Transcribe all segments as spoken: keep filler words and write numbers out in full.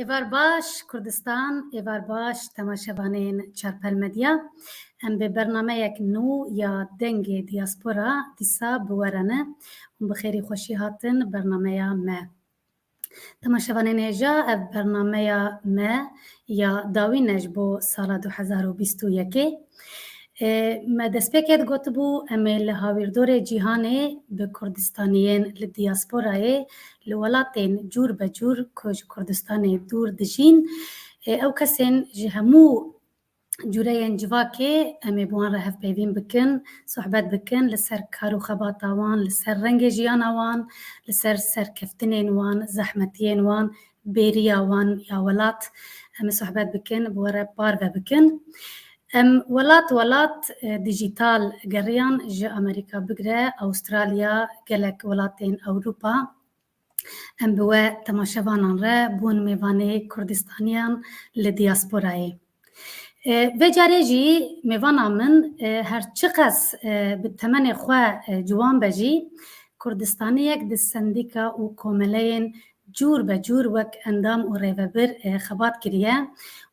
Êvar baş Kurdistan, êvar baş temaşevanên Çarpel Medya. Em bi bernameyek nû ya Dengê Diaspora dîsa bi we re ne û bi xêrî xweşî hatin bernameya me. Temaşevanên hêja, ev bernameya me ya dawîn e ji bo sala du hezar û bîst û yekê. E, me destpêkê digotibû, em ê li hawîrdorê cîhanê bi Kurdistaniyên li diasporayê, li welatên cûr be cûr ku ji Kurdistanê dûr dijîn, e, ew kesên ji hemû cûreyên civakê, em ê bi wan re hevpeyvîn bikin, sohbet bikin li ser kar û xebata wan, li ser rengê jiyana wan, li ser serkeftinên wan, zehmetiyên wan, bêriya wan ya welat. Em ê sohbet bikin, bi we re parve bikin. Em welat welat, e, dijîtal geriyan, ji Amerîka bigre Awustralya, gelek welatên Ewropa. Em bi we temaşevanan re bûn mêvanê Kurdistaniyan li diasporayê. E, vê carê jî mêvana min, e, her çiqas, e, bi temenê xwe, e, ciwan be jî, Kurdistaniyek di sendîka û komeleyên cûr be cûr wek endam û rêvebir, e, xebat kiriye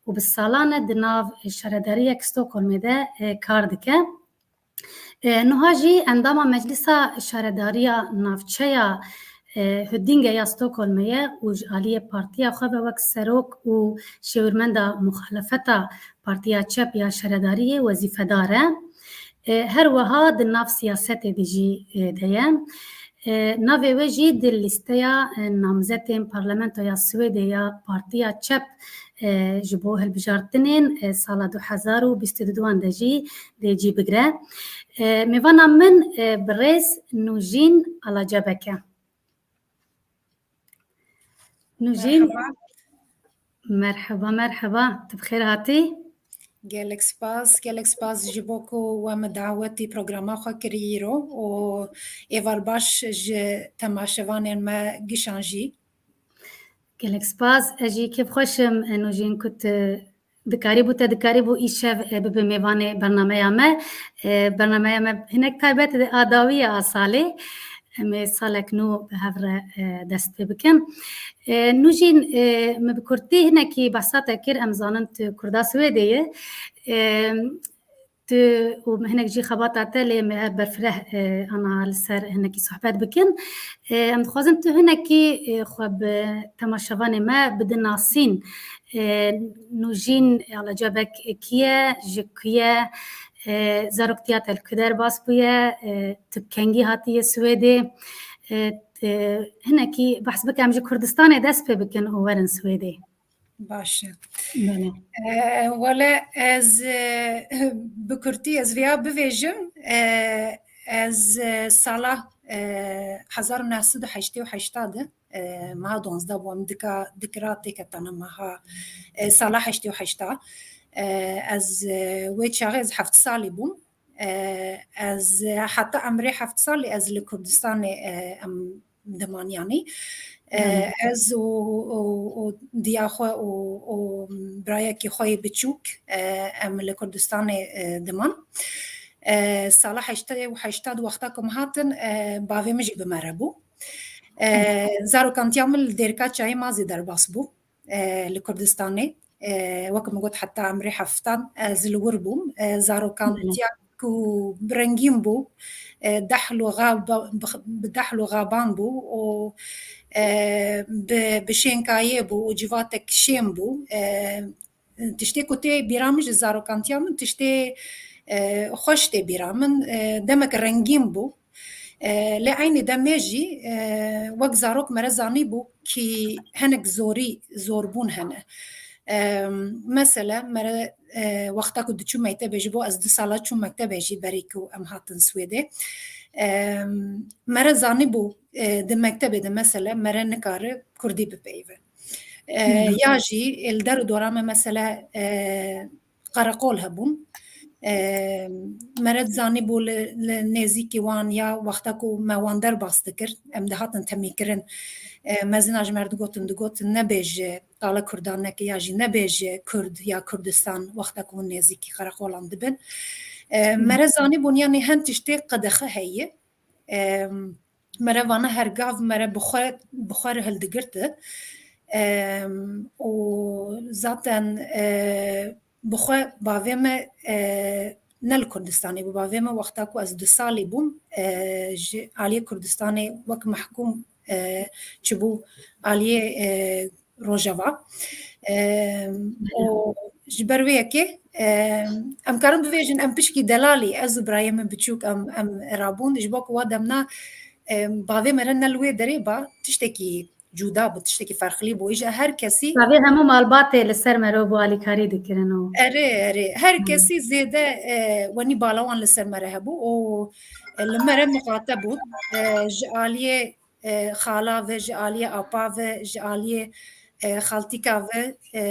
û bi salan e di nav şaredariyek Stockholmê de, e, kar dike. E, niha jî endama Meclisa Şaredariya Navçeya, e, Hüddinge ya Stockholmê ye û ji aliyê partiya xwe ve wek serok û şêwirmenda muxalefeta Partiya Çep ya Şaredariyê wezîfedar e. E, her wiha di nav siyasetê de jî, e, de ye. E, navê wê jî di lîsteya, e, namzetên Parlamentoya Swêdê ya Partiya Çep, e, ji bo hilbijartinên, e, sala du hezar û bîst û duan de jî dê cî bigre. E, mêvana min, e, birêz Nûjîn Alacebek e. Nûjîn, merheba. Merheba, merheba. Tu bi xêr hatî? Gelek spas, gelek spas ji bo ku we min dawetî programa xwe kirî îro û êvar baş ji temaşevanên me gişan jî. Gelek spas. Ez jî kêfxweş im, e, Nûjîn, ku tu dikarîbû, te dikarîbû îşev, e, bibe mêvanê bernameya me. E, bernameya me hinek taybet e, a dawî ye a salê. Em ê salek nû bi hev re, e, dest pê bikin. E, Nûjîn, e, me bi kurtî hinekî behsa te kir, em zanin tu Kurda Swêdê ye. E, Tu û hinek jî xebata te lê me berfireh, e, ana li ser hinekî sohbet bikin. E, em dixwazin tu hinekî, e, xwe bi temaşevanê me bidin nasîn. E, Nûjîn Alacebek kî ye, ji ku ye, e, zaroktiya te li ku derbas bûye, e, tu kengî hatiye Swêdê? E, e, hinekî behs bike, em ji Kurdistanê dest pê bikin û werin Swêdê. Baş e. Belê. E, wele ez, e, bi kurtî ez vêya bivêjim. E, ez, e, sala, e, hezar û neh sed û heştê û heşta de, e, meha duwazdeh bû, em dika, dikira têketana meha, e, sala heştê û heşta. E, ez, e, wê çaxê ez heft salî bûm. E, ez, e, heta emrê heft salî ez li Kurdistanê, e, em diman yanî. E, Belê. Ez û, û, û diya xwe û, û birayekî xwe yê biçûk, e, em li Kurdistanê, e, diman. E, sala heştê û heşta wexta ku em hatin, e, bavê min jî bi me re bû. E, Hı. Zarokantiya min li Dêrika Çayê Mazî derbas bû, e, li Kurdistanê. E, wek min got, heta emrê heftan ez li wir bûm. E, zarokantiya Belê. ku rengîn bû, e, dehl û xaba-, bi, bi dehl û xaban bû û, e, bi, bi şênkayê bû û civatek şên bû. E, tiştê ku tê bîra min ji zarokantiya min, tiştê, e, xweş tê bîra min, e, demek rengîn bû. E, lê eynî demê jî, e, wek zarok me re zanîbû kî hinek zorî, zorbûn hene. E, mesele, me re, e, wexta ku diçû mektebê, ji bo ez du sala çûm mektebê jî berî ku em hatin Swêdê. E, me re zanîbû, e, di mektebê de mesele me re nikare kurdî bipeyive. E, Hmm. Ya jî, e, li der û dora me mesele, e, qereqol hebûn. E, me re zanîbû li, li nêzîkî wan ya wexta ku me wan derbas dikir, em dihatin temîkirin. E, mezina ji me re digotin, digotin, "Nebêje qala Kurdan neke ya jî nebêje Kurd ya Kurdistan" wexta ku hûn nêzîkî qereqolan dibin. E, Hmm. Me re zanîbûn, yanî hin tiştê qedexe heye. E, me re vana her gav me re bi xwe, bi xwe re hildigirti. Em, û zaten, e, bi xwe bavê me, e, ne li Kurdistanê bû. Bavê me wexta ku ez du salî bûm, e, ji aliyê Kurdistanê wek mehkûm, e, çibû aliyê, e, Rojava. Em, û ji ber wê yekê, em, em karin bivêjin em pişkî delalî, ez û birayê min biçûk em, em rabûn. Ji bo ku wa demna, em, bavê me re ne li wê derê ba, tiştekî cuda bû, tiştekî ferqlî bû. Îja her kesî Bavê hemû malbatê li ser mero bû alîkarî dikirin û Erê, erê. Her Hı. kesî zêde, e, wenî bala wan li ser me re hebû û, e, li me re miqate bûn. E, ji aliyê, e, xala ve, ji aliyê apa ve, ji aliyê, e, xaltîka ve, e,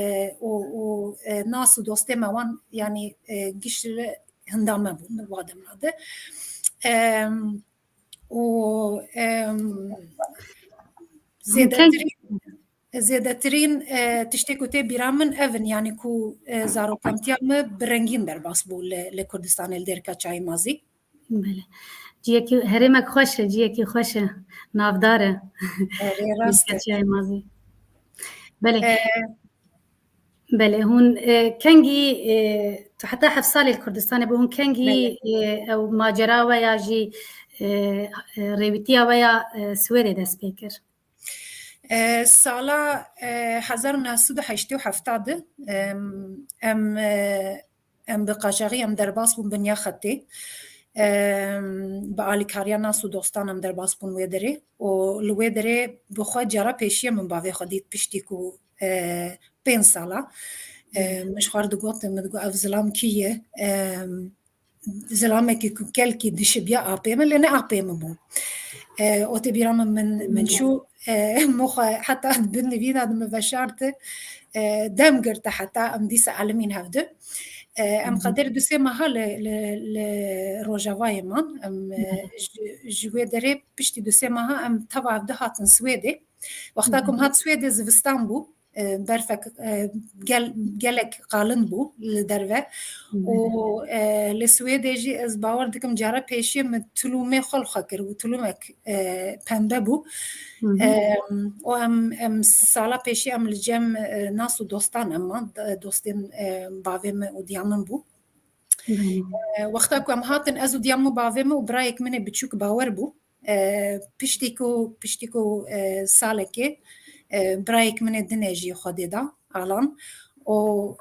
û, û, e, nas û dostê me wan, yanî, e, giş li hinda me bûn, li wa demna de. Em, û, em, Hûn keng zêdetirîn, zêdetirîn, e, tiştê ku tê bîra min ev in, yanî ku, e, zarokantiya min bi rengîn derbas bû li, li Kurdistanê, li Dêrika Çayê Mazî. Belê. Ciyekî, herêmek xweş e, ciyekî xweş e, navdar e. Erê, rast e. Dêrika Çayê Mazî. Belê. E, Belê, hûn, e, kengî, e, tu heta heft salê li Kurdistanê bû, hûn kengî, Belê. e, ew macera we ya jî, e, e, rêwîtiya we ya, e, Swêdê dest pê kir? E, sala, e, hezar û neh sed û heştê û heft de, em, em, e, em bi qaçaxî em derbas bûn bin ya xetê. Em, bi alîkariya nas û dostan em derbas bûn wê derê. Û li wê derê bi xwe cara pêşiye min bavê xwe dît piştî ku, e, pênc sala. E, Hı. min ji xwe re digot, min digot, "Ev zilam kî ye?" Em, zilamekî ku kelkî dişibiya apê min, lê ne apê min bû. E, û tê bîra min, min, min Hı. çû, e, min xwe heta bin nivîna de min veşarte, e, dem girte heta em dîsa elimîn hevdu. E, em Hı hı. qedêr du sê meha li, li, li Rojavayê man. Em, e, Hı hı. ji, ji wê derê piştî du sê meha em teva hevdu hatin Swêdê. Wexta Hı hı. ku em hat Swêdê zivistan bû, e, berfek, e, gel-, gelek qalin bû li derve. Hı hı. Û, e, li Swêdê jî ez bawer dikim cara pêşiye min tulûmê xwe li xwe kir û tulûmek, e, pembe bû. Hı hı. E, û em, em sala pêşiye em li cem, e, nas û dostan em man, d-, dostên, e, bavê min û diya min bû. Belê. E, wexta ku em hatin, ez û diya min û bavê min û birayek min ê biçûk bawer bû. E, piştî ku, piştî ku, e, salekê, e, birayek min ê din ê jî Xwedê da, Alan. Û,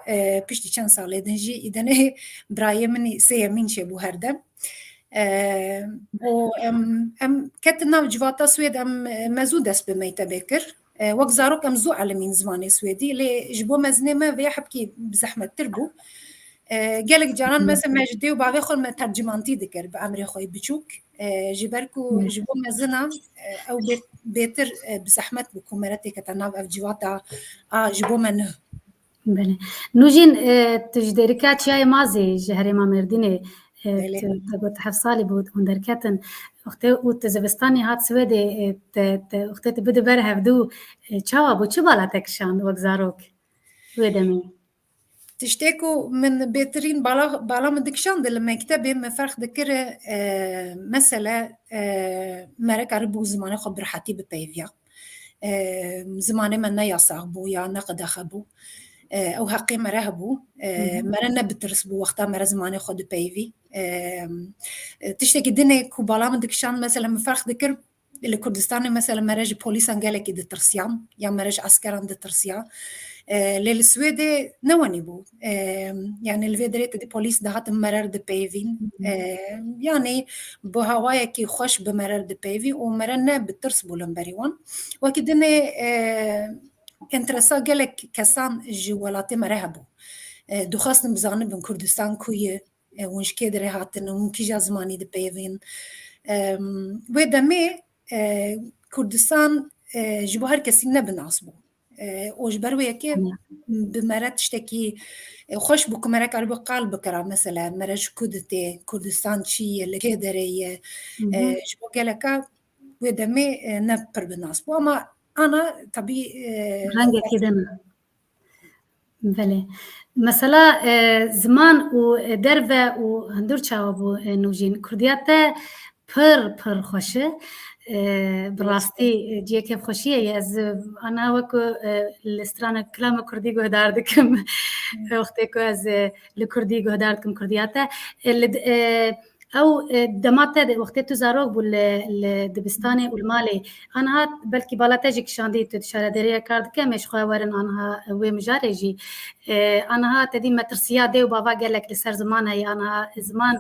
e, piştî çend salê din jî îdenê birayê min sêyemîn çêbû her dem. E, û em, em ketin nav civata Swêd, em, e, me zû dest bi mektebê kir. E, wek zarok em zû elimîn zimanê Swêdî, lê ji bo mezinê me vêya hebkî bi zehmettir bû. E, gelek caran Hı. mesela me ji dê û bavê xwe me tercimantî dikir bi emrê xwe yê biçûk. E, ji ber ku Hı. ji bo mezina, e, ew bê-, bêtir, e, bi zehmet bû ku me re têkete nav ev civata a ji bo me nuh. Belê. Nûjîn, e, tu ji Dêrika Çiyayê Mazê ji herêma Mêrdînê, e, Belê. tu, te got heft salî bû hûn derketin. Wextê û tu zivistanê hat Swêdê, e, te, te, wextê tu bidî ber hevdû, e, çawa bû? Çi bala te kişand wek zarok wê demê? Tiştê ku min bêtirîn bala, bala min dikişand li mektebê, min ferq dikir, e, mesele, e, me re karibû zimanê xwe bi rehetî bipeyviya. E, zimanê me ne yasax bû ya ne qedexe bû. E, ew heqê me re hebû. E, Hı hı. me re ne bi tirs bû wexta me re zimanê xwe dipeyvî. E, e, tiştekî dinê ku bala min dikişand, mesela min ferq dikir, li Kurdistanê mesela me re ji polîsan gelekî ditirsiyan, ya me re ji eskeran ditirsiya. E, lê li Swêdê ne wenî bû. E, yanî li vê derê te dî polîs dihatin me re dipeyvîn. Hı hı. E, yanî bi hawayekî xweş bi me re dipeyvî û me re ne bi tirs bû li hemberî wan. Wekî dinê, e, enteresa gelek kesan ji welatê me re hebû. E, dixwestin bizanibin Kurdistan ku ye, e, hûn ji kê derê hatin, hûn kîja zimanî dipeyvîn. Em, wê demê, e, Kurdistan, e, ji bo her kesî ne bi nas bû. E, û ji ber wê yekê Hı. bi me re tiştekî, e, xweş bû ku me re karibû qal bikira, mesela, me re ji ku ditê, Kurdistan çi ye, li kê derê ye. Hı hı. E, ji bo geleka wê demê, e, ne pir bi nas bû. Ama ana, tabî, e, Rengekî din e. Belê. Mesela, e, ziman û, e, derve û hundir çawa bû, e, Nûjîn? Kurdiya te pir, pir xweş e. E, bi rastî, e, cihê kêfxweşiyê ye. Ez, e, ana wekî, e, li strana kilama kurdî guhdar dikim. Wextê ku ez, e, li kurdî guhdar dikim kurdiya te. E, li, e, ew, e, dema te de, wextê tu zarok bû li, li dibistanê û li malê, aniha belkî bala te jî kişandî, tu di şaredariyê kar dike, em ê ji xwe werin aniha wê mijarê jî. E, aniha te dî metirsiya dê û bava gelek li ser ziman heye, aniha ziman,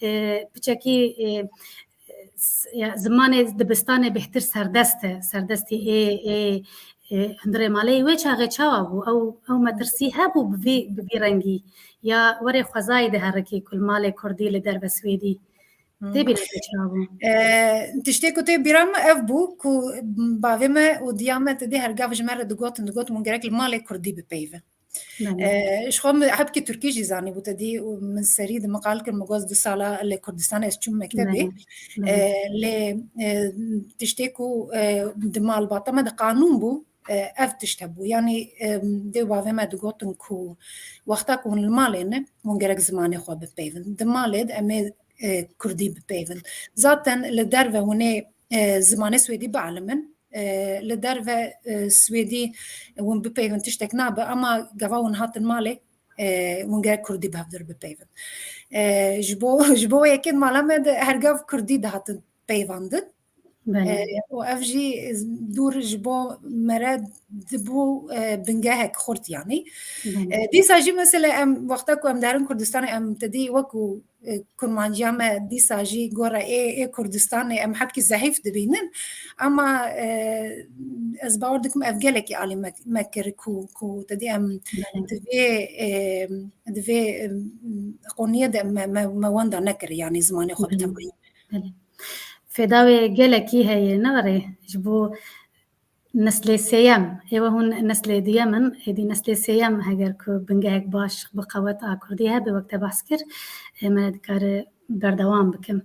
e, piçekî, e, s-, ya, zimanê dibistanê bêhtir serdest e, serdestî ê, ê, ê hundirê malê. Wê çaxê çawa bû? Ew, ew metirsî hebû bi vî, bi vî rengî? Ya werê xwezayî diherikî ku li malê kurdî li derve swêdî? Tê bîra te çawa bû? E, tiştê ku tê bîra min ev bû ku bavê me û diya me te dî her gav ji me re digotin, digot, hûn gerek li malê kurdî bipeyvin. Belê. E, ji xwe min hebkî tirkî jî zanîbû, te dî û min serî di min qal kir, min got, du sala li Kurdistanê ez çûm mektebê. Belê, belê. E, lê, e, tiştê ku, e, di malbata me de qanûn bû, e, ev tişt hebû. Yanî, e, dê û bavê me digotin ku wexta ku hûn li malê ne, hûn gerek zimanê xwe bipeyvin. Di malê de em ê, e, kurdî bipeyvin. Zaten li derve hûn ê, e, zimanê swêdî bielimin. E, li derve, e, swêdî hûn bipeyvin tiştek nabe, ama gava hûn hatin malê, e, hûn gerek kurdî bi hevdir bipeyvin. E, ji bo, ji bo yekê mala me de her gav kurdî dihatin peyvandin. Belê. E, û ev jî dûr ji bo me re dibû, e, bingehek xurt yanî. Belê. E, dîsa jî mesela em wexta ku em derin Kurdistanê em te dî wekû e, kurmanciya me dîsa jî gora ê, ê Kurdistanê em hebkî zehîf dibînin. Ama, e, ez bawer dikim ev gelekî alî me, me kir ku, ku te dî em Belê. divê, e, divê, e, qoniyê de me, me, me wenda nekir, yanî zimanê xwe Belê. bitemînin. Belê. Fêda wê gelekî heye, ne were? Ji bo neslê sêyem, êwe hûn neslê duyem in, êdî neslê sêyem heger ku bingehek baş bi qewet a kurdî hebe, wek te behs kir, ê, me dikare berdewam bikim.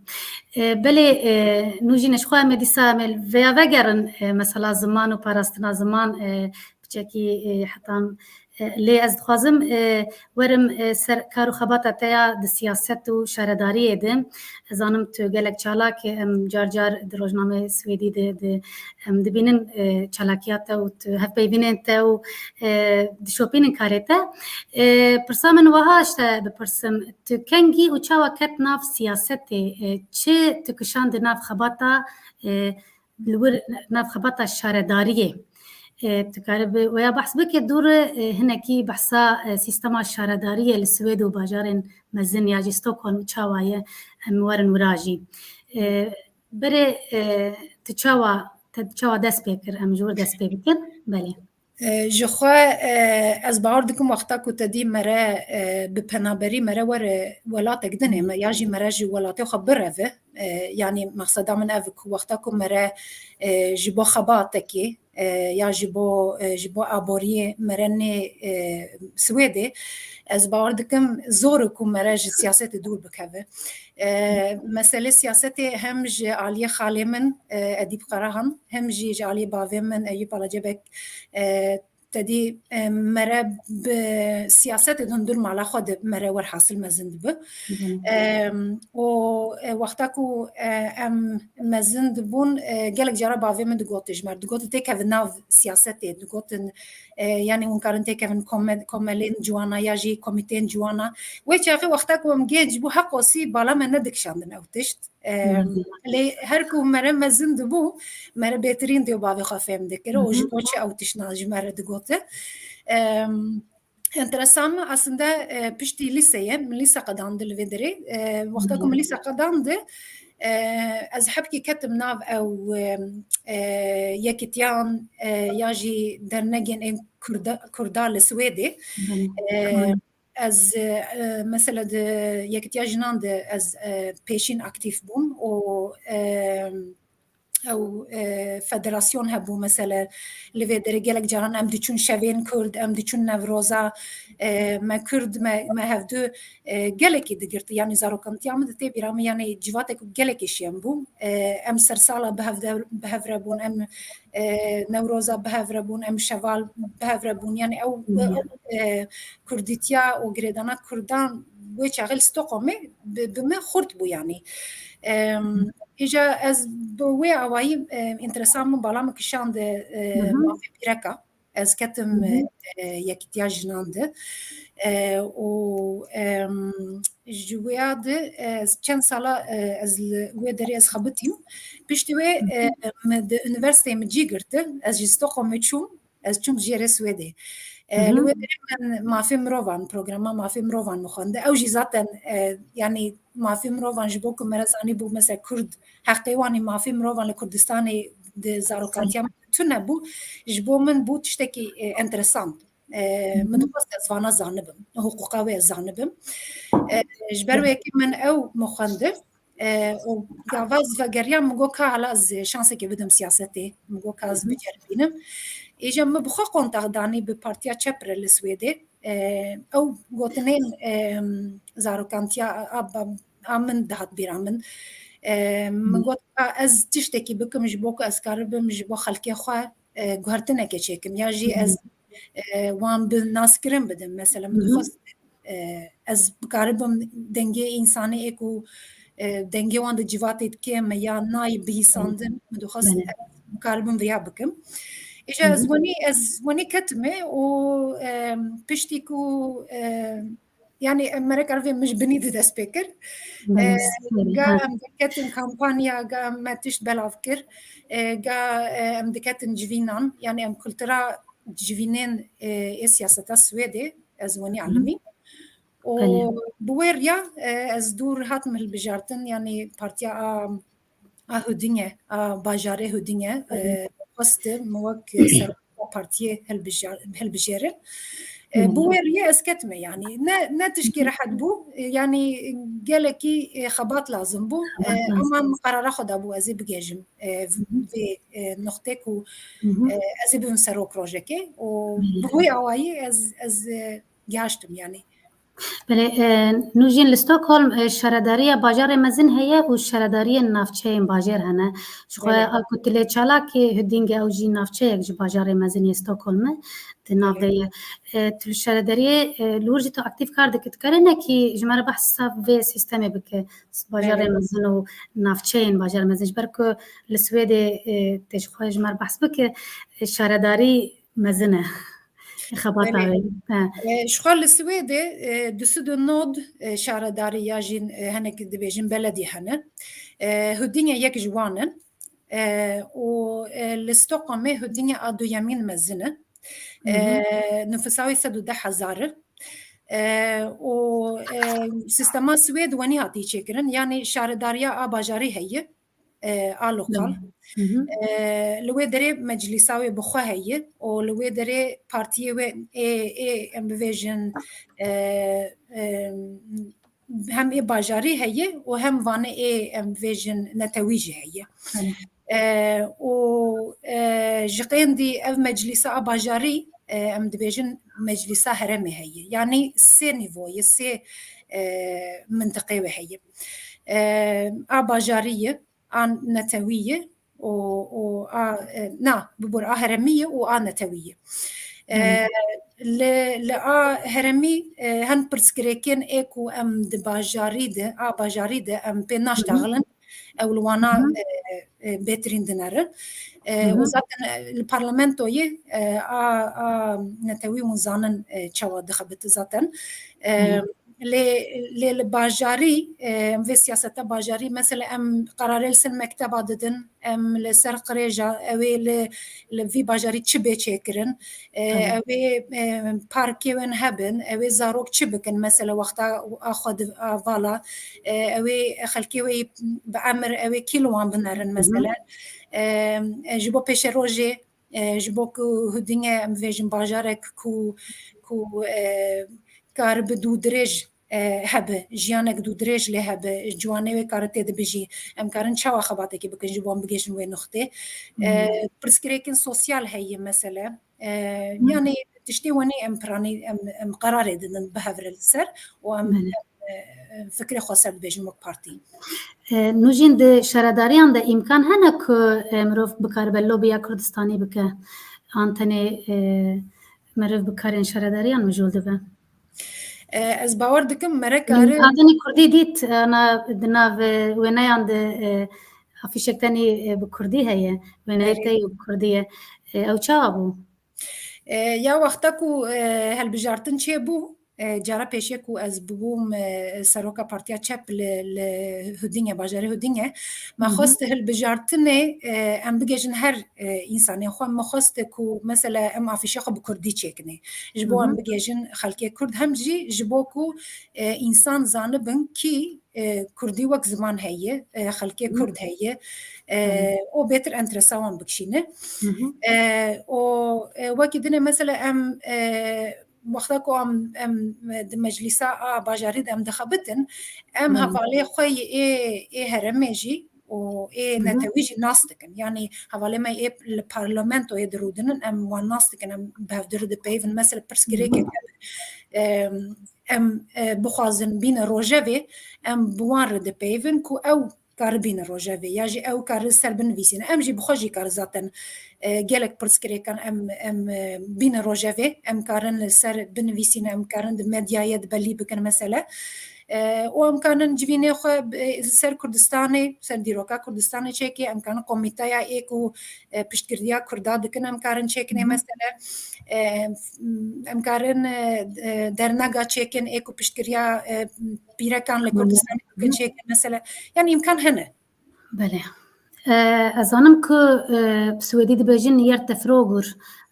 Ê, belê, ê, nû jî ne ji xwe em ê dîsa em ê vêya vegerin, ê, mesela ziman û parastina ziman, ê, piçekî, ê, hetan, ê, lê ez dixwazim, ê, werim, ê, ser kar û xebata te ya di siyaset û şaredariyê de. Ez zanim tu gelek çalak e, em car car di rojnameyê Swêdî de, de em dibînin, e, çalakiya te û tu hevpeyvînên te û, e, dişopînin karê te. E, pirsa min wiha ji te bipirsim, tu kengî û çawa ket nav siyasetê, e, çi tu kişand di nav xebata, e, li wir nav xebata şaredariyê? E, tu kare bi waya behs bike dûr, e, hinekî behsa, e, sîstema şaredariyê li Swêd û bajarên mezin ya jî Stockholm çawa ye, em werin wira jî. E, berê, e, tu çawa, te çawa dest pê kir, em ji wir dest pê bikin? Belê. E, ji xwe, e, ez bawer dikim wexta ku te dî mere, e, bi penaberî mere were welatek dinê me, ya jî mere ji welatê xwe bireve, e, yanî mexseda min ev ku wexta ku mere, e, ji bo xebatekê, e, ya ji bo, e, ji bo aboriyê mere nê, e, Swêdê, ez bawer dikim zor e ku mere ji siyasetê dûr bikeve. E, meselê siyasetê hem ji aliyê xalê min, e, Edîb Karahan, hem jî ji aliyê bavê min Eyûp Alacebek, e, te dî, e, mere bi siyasetê di hundir mala xwe de mere werhasil mezin dibi. Hı hı. E, û, e, wexta ku, e, em mezin dibûn, e, gelek cara bavê min digote ji me re, digote têkeve nav siyasetê, digotin, e, yanî hûn karin têkevin kome-, komelên ciwana ya jî komîteyên ciwana. Wê çaxê wexta ku em genc bû, heqosî bala me nedikişandin ew tişt. E, Hı hı. lê her ku mere mezin dibû, mere bêtirîn dê û bavê xwe fêm dikir û Hı hı. ji bo çi ew tiştna ji me re digote. E, enteresan me aslında, e, piştî lîseyê, min lîsa qedandi li vê derê. E, wexta ku Hı hı. min lîsa qedandi, e, ez hebkî ketim nav ew, e, e, yekitiyan, e, ya jî dernegên ên Kurda, Kurda li Swêdê. Hı hı. E, Hı. Ez, e, mesela di Yekitiya Jinan de ez, e, pêşîn aktîf bûm û, e, ew, e, federasyon hebû, mesela li vê derê gelek caran em diçûn şevên Kurd, em diçûn Newroza, e, me Kurd, me, me hevdu, e, gelekî digirti. Yanî zarokantiya min de tê bîra min, yanî civatek gelekî şên bû. E, em sersala bi hev de, bi hev re bûn, em, e, Newroza bi hev re bûn, em şeval bi hev re bûn. Yanî ew, Hı. ew, e, kurdîtiya û girêdana kurdan wê çaxê li Stockholmê bi, bi me xurt bû yanî. Em, Îja ez bi wê awayî, e, înteresan bûm, bala min kişand, e, mafê pîreka. Ez ketim, e, e, yekîtiya jinan de. E, û, em, ji wêya de, e, ez çend sala, e, ez li wê derê ez xebitîm. Piştî wê, e, min di unîversîteyê min cî girti. Ez ji Stockholmê çûm. Ez çûm jêrê Swêdê. E, li wê derê min mafê mirovan, programa mafê mirovan min xwend. Ew jî zaten, e, yanî mafê mirovan ji bo ku mere zanîbû, mesela Kurd, heqê wan ê mafê mirovan li Kurdistanê di zarokantiya min tune bû. Ji bo min bû tiştekî, e, enteresan. E, min dixwest ez vana zanibim, hiqûqa wê ez zanibim. E, ji ber wê yekê min ew min xwendin. E, û gava ez vegeriyam, min got ka hala ez şansekê bidim siyasetê. Min got ka ez biceribînim. Îja min bi xwe kontax danî bi Partiya Çep re li Swêdê. E, ew gotinên, e, zarokantiya a, a, a min dihat bîra min. E, min got ka ez tiştekî bikim ji bo ku ez karibim ji bo xelkê xwe, e, guhertineke çêkim. Ya jî ez, e, wan bi naskirin bidim. Mesela min dixwest e, ez bikaribim dengê însanê ê ku, e, dengê wan di civatê dikêm ya nayê bihîsandin, min dixwest ez bikaribim vêya bikim. Îja ez wenî, ez wenî ketime û, e, piştî ku, e, yanî em mere karibê min ji binî di dest pê kir. E, ga em diketin kampanya, ga em me tişt belav kir, e, ga, e, em diketin civînan, yanî em kultura civînên, e, ê siyaseta Swêdê, ez wenî alimî. Û bi wê riya, e, ez dûr hatim hilbijartin, yanî partiya a, a Hudinge, a bajarê Hudinge, e, xwestim wek serokê partiyê hilbijar-, hilbijêrin. E, bi wê riyê ez ketime, yanî ne, ne tişkî rehet bû, e, yanî gelekî, e, xebat lazim bû. E, ama min qerara xwe dabû ez ê bigihêjim, e, vê, e, noqtê ku, e, ez ê bibim serok rojekê û bi wê awayî ez, ez, e, gihaştim yanî. Belê, e, Nûjîn, li Stockholm, e, şaredariya bajarê mezin heye û şaredariyên navçeyên bajêr hene. Ji xwe a ku tu lê çalakê Hudinge ew jî navçeyek ji bajarê mezin yê Stockholm e, di nav de ye. E, tu li şaredariyê, e, li wir jî tu aktîf kar dikî, tu kare nekî ji me re behsa vê sîstemê bike, bajarê mezin û navçeyên bajarê mezin. Ji ber ku li Swêdê, e, tê ji xwe ji me re behs bike, e, şaredarî mezin e. Xebata wê. E, ji xwe li Swêdê, e, du sed û nod, e, şaredarî ya jî, e, hinek dibêjin beledî hene. E, Hudinge yek ji wan in. E, û, e, li Stockholmê Hudinge a duyemîn mezin e. E, nifûsa wê sed û deh hezar e. E, û, e, sîstema Swêd wenî hatiye çêkirin. Yanî şaredariya a bajarî heye. E, a lokal. E, li wê derê meclîsa wê bi xwe heye û li wê derê partiyê wê ê, ê, em bivêjin, e, e, hem ê bajarî heye û hem vanê ê, em bivêjin, netewî jî heye. E, û, e, ji qêndî ev meclîsa a bajarî, e, em dibêjin meclîsa herêmê heye. Yanî sê nîvo ye, sê, e, mintiqê wê heye. E, a bajarî ye, a netewî ye û, û a, e, na, bibur, a herêmî ye û a netewî ye. E, li, li a herêmî, e, hin pirsgirêkên ê ku em di bajarî de, a bajarî de em pê naştaxilin, ew li wana, e, e, bêtirîn dinerin. E, û zaten, e, li parlamentoyê, e, a, a netewî hûn zanin, e, çawa dixebit zaten. E, Lê, lê li bajarî, e, em vê siyaseta bajarî, mesela em qerarê li ser mekteba didin, em li ser qirêja, ew ê li, li vî bajarî çi bê çêkirin, e, ew ê, e, parkê wên hebin, ew ê zarok çi bikin, mesela wexta a xwe di, a vala, e, ew ê xelkê wê bi emir, ew ê kî li wan binerin, mesela. E, e, ji bo pêşerojê, e, ji bo ku Hudinge, em bivêjin, bajarek ku, ku, e, karibe dû dirêj, e, hebe, jiyanek dû dirêj lê hebe, ciwanê wê kare tê de bijî. Em karin çawa xebatekê bikin ji bo em bigihêjin wê nuxtê? E, pirsgirêkên sosyal heye mesele. E, yanî tiştê wenî em piranî, em, em qerarê didin bi hev re li ser û em, em, e, fikrê xweser dibêjin wek partî. E, Nûjîn, di şaredariyan de îmkan hene ku, e, mirov bikaribe lobiya Kurdistanî bike? An tenê, e, meriv bi karên şaredariyan mijûl dibe? E, ez bawer dikim mere kare... Min adinê Kurdî dît, ana di nav, e, wêneyan de, e, afîşek tenê, e, bi kurdî heye, wêneyê te yê bi kurdî ye. E, ew çawa bû? E, ya wexta ku, e, hilbijartin çêbû, e, cara pêşiye ku ez bûbûm, e, seroka Partiya Çep li, li Hudinge, bajarê Hudinge, me xwest hilbijartinê, e, em bigihêjin her, e, însanê xwe. Me xwest ku mesela em afîşa xwe bi kurdî çêkinê. Ji bo em bigihêjin xelkê kurd, hem jî ji bo ku, e, însan zanibin kî, e, kurdî wek ziman heye, e, xelkê kurd heye, e, û bêtir enteresa wan bikişîne. E, û, e, wekî dinê mesela em, e, wexta ku em, em di meclîsa a bajarî de em dixebitin, em hevalê xwe yê ê, ê herêmê jî û ê netewî jî nas dikin. Yanî hevalê me ê li parlamentoyê dirûdinin, em wan nas dikin, em bi hevdu re dipeyivin. Mesela pirsgirêkek hebe, em, em, e, bixwazin bîne rojevê, em bi wan re dipeyivin ku ew karibîne rojevê ya jî ew kari ser binivîsîne. Em jî bi xwe jî kar zaten, e, gelek pirsgirêkan em, em, e, bîne rojevê, em karin li ser binivîsîne, em karin di medyayê de belî bikin mesele. E, û em karin civînê xwe, e, ser Kurdistanê, ser dîroka Kurdistanê çêkê, em karin komîteya ê ku, e, piştgiriya Kurda dikin, em karin çêkinê mesele. E, em karin, e, e, dernega çêkin ê ku piştgiriya, e, pîrekan li Kurdistanê bikin çêkin mesele. Yanî îmkan hene. Belê. E, ez zanim ku, e, bi swêdî dibêjin yer tefrogur.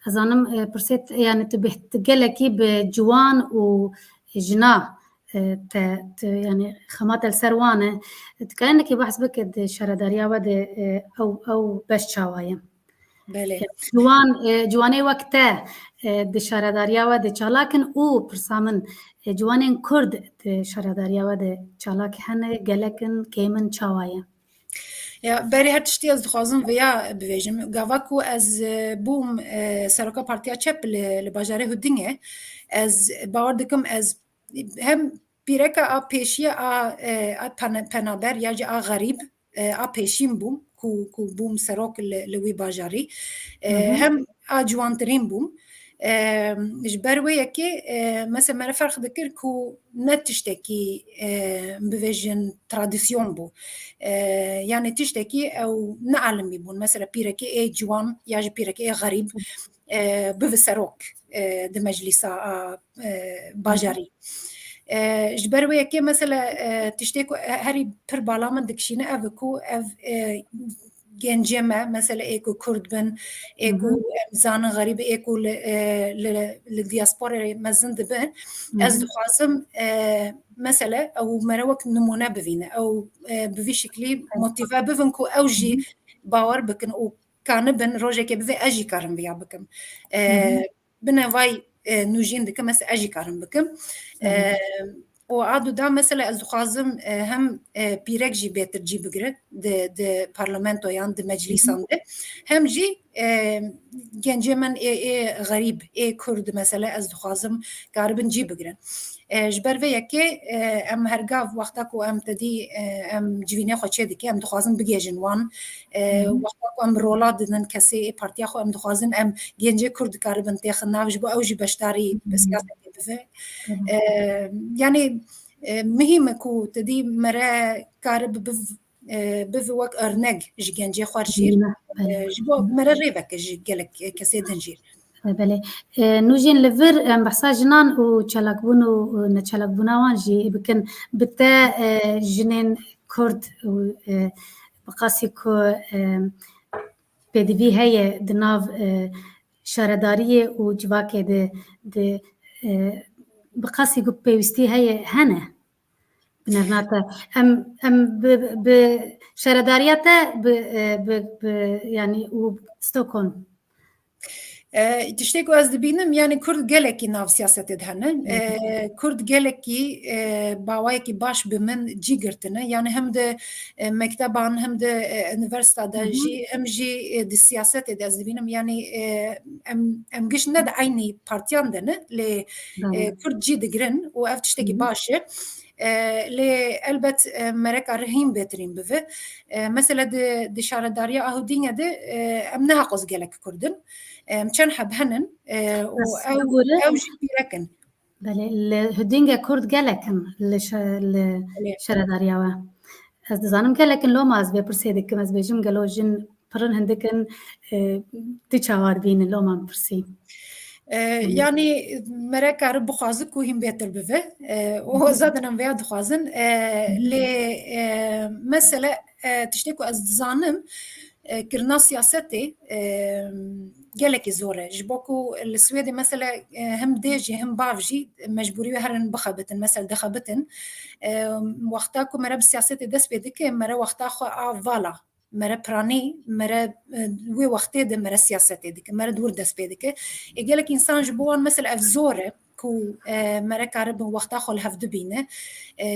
Ez zanim, e, pirsê t-, yani tu bih-, tu gelekî bi ciwan û jina, e, te, tu, yani xema te li ser wan e. Tu karinekî behs bike di şaredariya we de, e, ew, ew beş çawa ye? Belê. Ciwan, e, ciwanê wek te, e, di şaredariya we de çalak in û pirsa min, e, ciwanên Kurd di şaredariya we de çalak hene, gelek in, kêm in, çawa ye? Ya, berî her tiştî ez dixwazim vêya bibêjim. Gava ku ez, e, bûm, e, seroka Partiya Çep li, li bajarê Hudingê, ez bawer dikim ez hem pîreka a pêşiye a, e, a pene-, penaber ya jî a xerîb, e, a pêşîn bûm, ku, ku bûm serok li, li wî bajarî. E, hem a ciwantirîn bûm. E, ji ber wê yekê, e, mesela me re ferq dikir ku ne tiştekî, e, bivêjin tradisyon bû. E, yani tiştekî ew nealimî bûn. Mesela pîrekê ê ciwan ya jî pîrekê ê xerîb, e, bivi serok, e, di meclîsa a, e, bajarî. E, ji ber wê yekê mesela, e, tiştê ku herî pir bala min dikişîne ev e ku ev, e, gencê me, mesela ê ku Kurd bin, ê ku em zanin xerîb, ê ku li, e, li, li diasporayê mezin dibe, ez dixwazim, e, mesela ew me re wek nimûne bivîne, ew, e, bi vî şiklî motive bibin ku ew jî bawer bikin û kanibin rojekê bibe ez jî karim viya bikim. E, binevay, e, nûjîn dikim, ez, ez jî karim bikim. E, û a duda mesela ez dixwazim, e, hem, e, pîrek jî bêtir cî bigire di, di parlamentoyan, di meclîsan de, hem jî, e, gencê min ê, ê xerîb, ê Kurd mesela ez dixwazim karibin cî bigirin. E, ji ber vê yekê, e, em hergav wexta ku em tedî, e, em civînê xwe çê dikin, em dixwazin bigihêjin wan. E, wexta ku em rola didin kesê ê partiya xwe, em dixwazin em gencê Kurd dikaribin têxin nav, ji bo ew jî beşdarî siyasetê bibe. E, yanî, e, muhîm e ku tedî me re karibe biv-, e, bive wek örnek ji gencê xwe jî. E, ji bo me re rêvek e ji gelek kesê din jî. E, belê. E, Nûjên, li vir em behsa jinan û çalakbûn û, û neçalakbûna wan jî bikin. Bi te, e, jinên Kurd û, e, bi qasî ku, e, pêdivî heye di nav, e, şaredariyê û civakê de, de, e, bi qasî ku pêwîstî heye, hene? Bi nerna te. Em, em bi, bi şaredariya te, bi, e, bi, bi, yanî û Stockholm. E, tiştê ku ez dibînim, yanî Kurd gelekî nav siyasetê de hene. E, Kurd gelekî, e, bawayekî baş bi min cî girtine. Yanî hem di, e, mekteban, hem di, e, unîversîta de jî, hem jî, e, di siyasetê de ez dibînim. Yanî, e, em, em giş ne di eynî partiyan de ne, lê, e, Kurd cî digirin û ev tiştekî baş e. E, lê elbet, e, me re kar hîn bêtirîn bive. E, mesela di, di şaredariya a Hudînge de, e, em ne heqoz gelek Kurd in. Em çend heb henin, e, û ew, ew jî pîrek in. Belê, li Hudînge Kurd gelek in li şe-, li şaredariya we. Ez dizanim gelek in loma ez vê pirsê dikim, ez bêjim gelo jin pirin hindik in, e, tu çawa dibînin loma min pirsî. E, yanî mere kari bixwazi ku hîn bêtir bive. E, û zaten em vêya dixwazin. E, lê, e, mesele, e, tiştê ku ez dizanim, e, kirina siyasetê, e, gelekî zor e. Ji bo ku li Swêdê mesele, e, him dê jî him bav jî mecbûrî wê herin bixebitin, mesel dixebitin. E, wexta ku mere bi siyasetê dest pê dike, mere wexta xwe a vala, mere piranî, mere, e, wê wextê de mere siyasetê dike, mere di wir dest pê dike. Ê gelek însan ji bo wan mesel ev zor e ku, e, mere karibin wexta xwe li hev dibîne. E,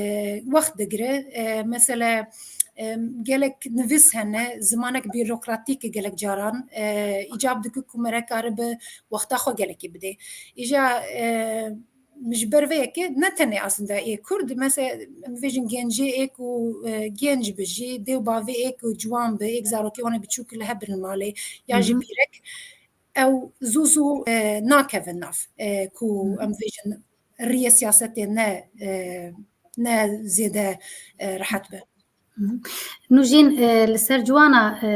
wext digire. E, mesele, e, gelek nivîs hene, zimanek bîrokratîk e gelek caran, e, îcab dike ku mere karibe wexta xwe gelekî bide. Îja, e, ji ber vê yekê ne tenê aslında ê Kurd, mesela em bêjin gencê ê ku, e, genc bi jî, dê û bavê ê ku ciwan bi, ê ku zarokê wan ê biçûk li hev bin malê, ya jî pîrek, ew zû zû, e, nakevin nav, e, ku em bêjin riyê siyasetê ne, e, ne zêde, e, rehet be. Nûjîn, e, li ser ciwana, e,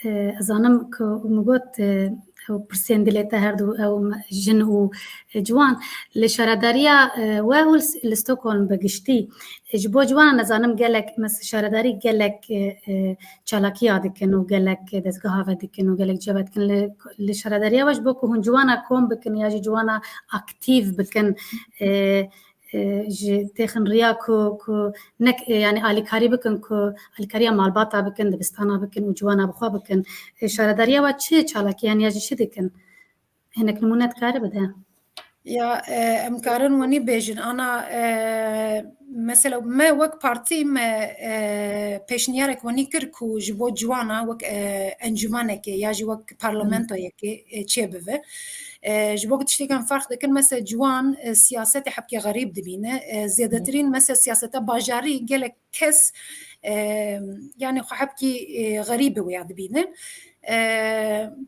e, ez zanim ku min got, e, ew pirsên dilê te her du ew me-, jin û, e, ciwan. Li şaredariya, e, we û li, li Stockholm bi giştî, e, ji bo ciwanan ez zanim gelek, mes-, şaredarî gelek, e, e, çalakiya dikin û gelek dezgeha ve dikin û gelek cihê ve dikin. Li, li şaredariya we ji bo ku hûn ciwana kom bikin ya jî ciwana aktîv bikin, e, e, ji têxin riya ku, ku nek, e, yani alîkarî bikin, ku alîkariya malbata bikin, dibistana bikin û ciwana bi xwe bikin. E, şaredariya we çi çalakiyan ya jî çi dikin? Hinek nimûne dikare bide? Ya, e, em karin wenî bêjin. Ana, e, mesela me wek partî me, e, pêşniyarek wenî kir ku ji bo ciwana wek, e, encûmenekê ya jî wek parlamentoyekê, e, çêbive. E, ji bo ku tiştêkan ferq dikin, mesela ciwan, e, siyasetê hepkê xerîb dibîne. E, zêdetirîn mesela siyaseta bajarî gelek kes, e, yani xwe hepkî, e, xerîb bi wêya dibîne. E,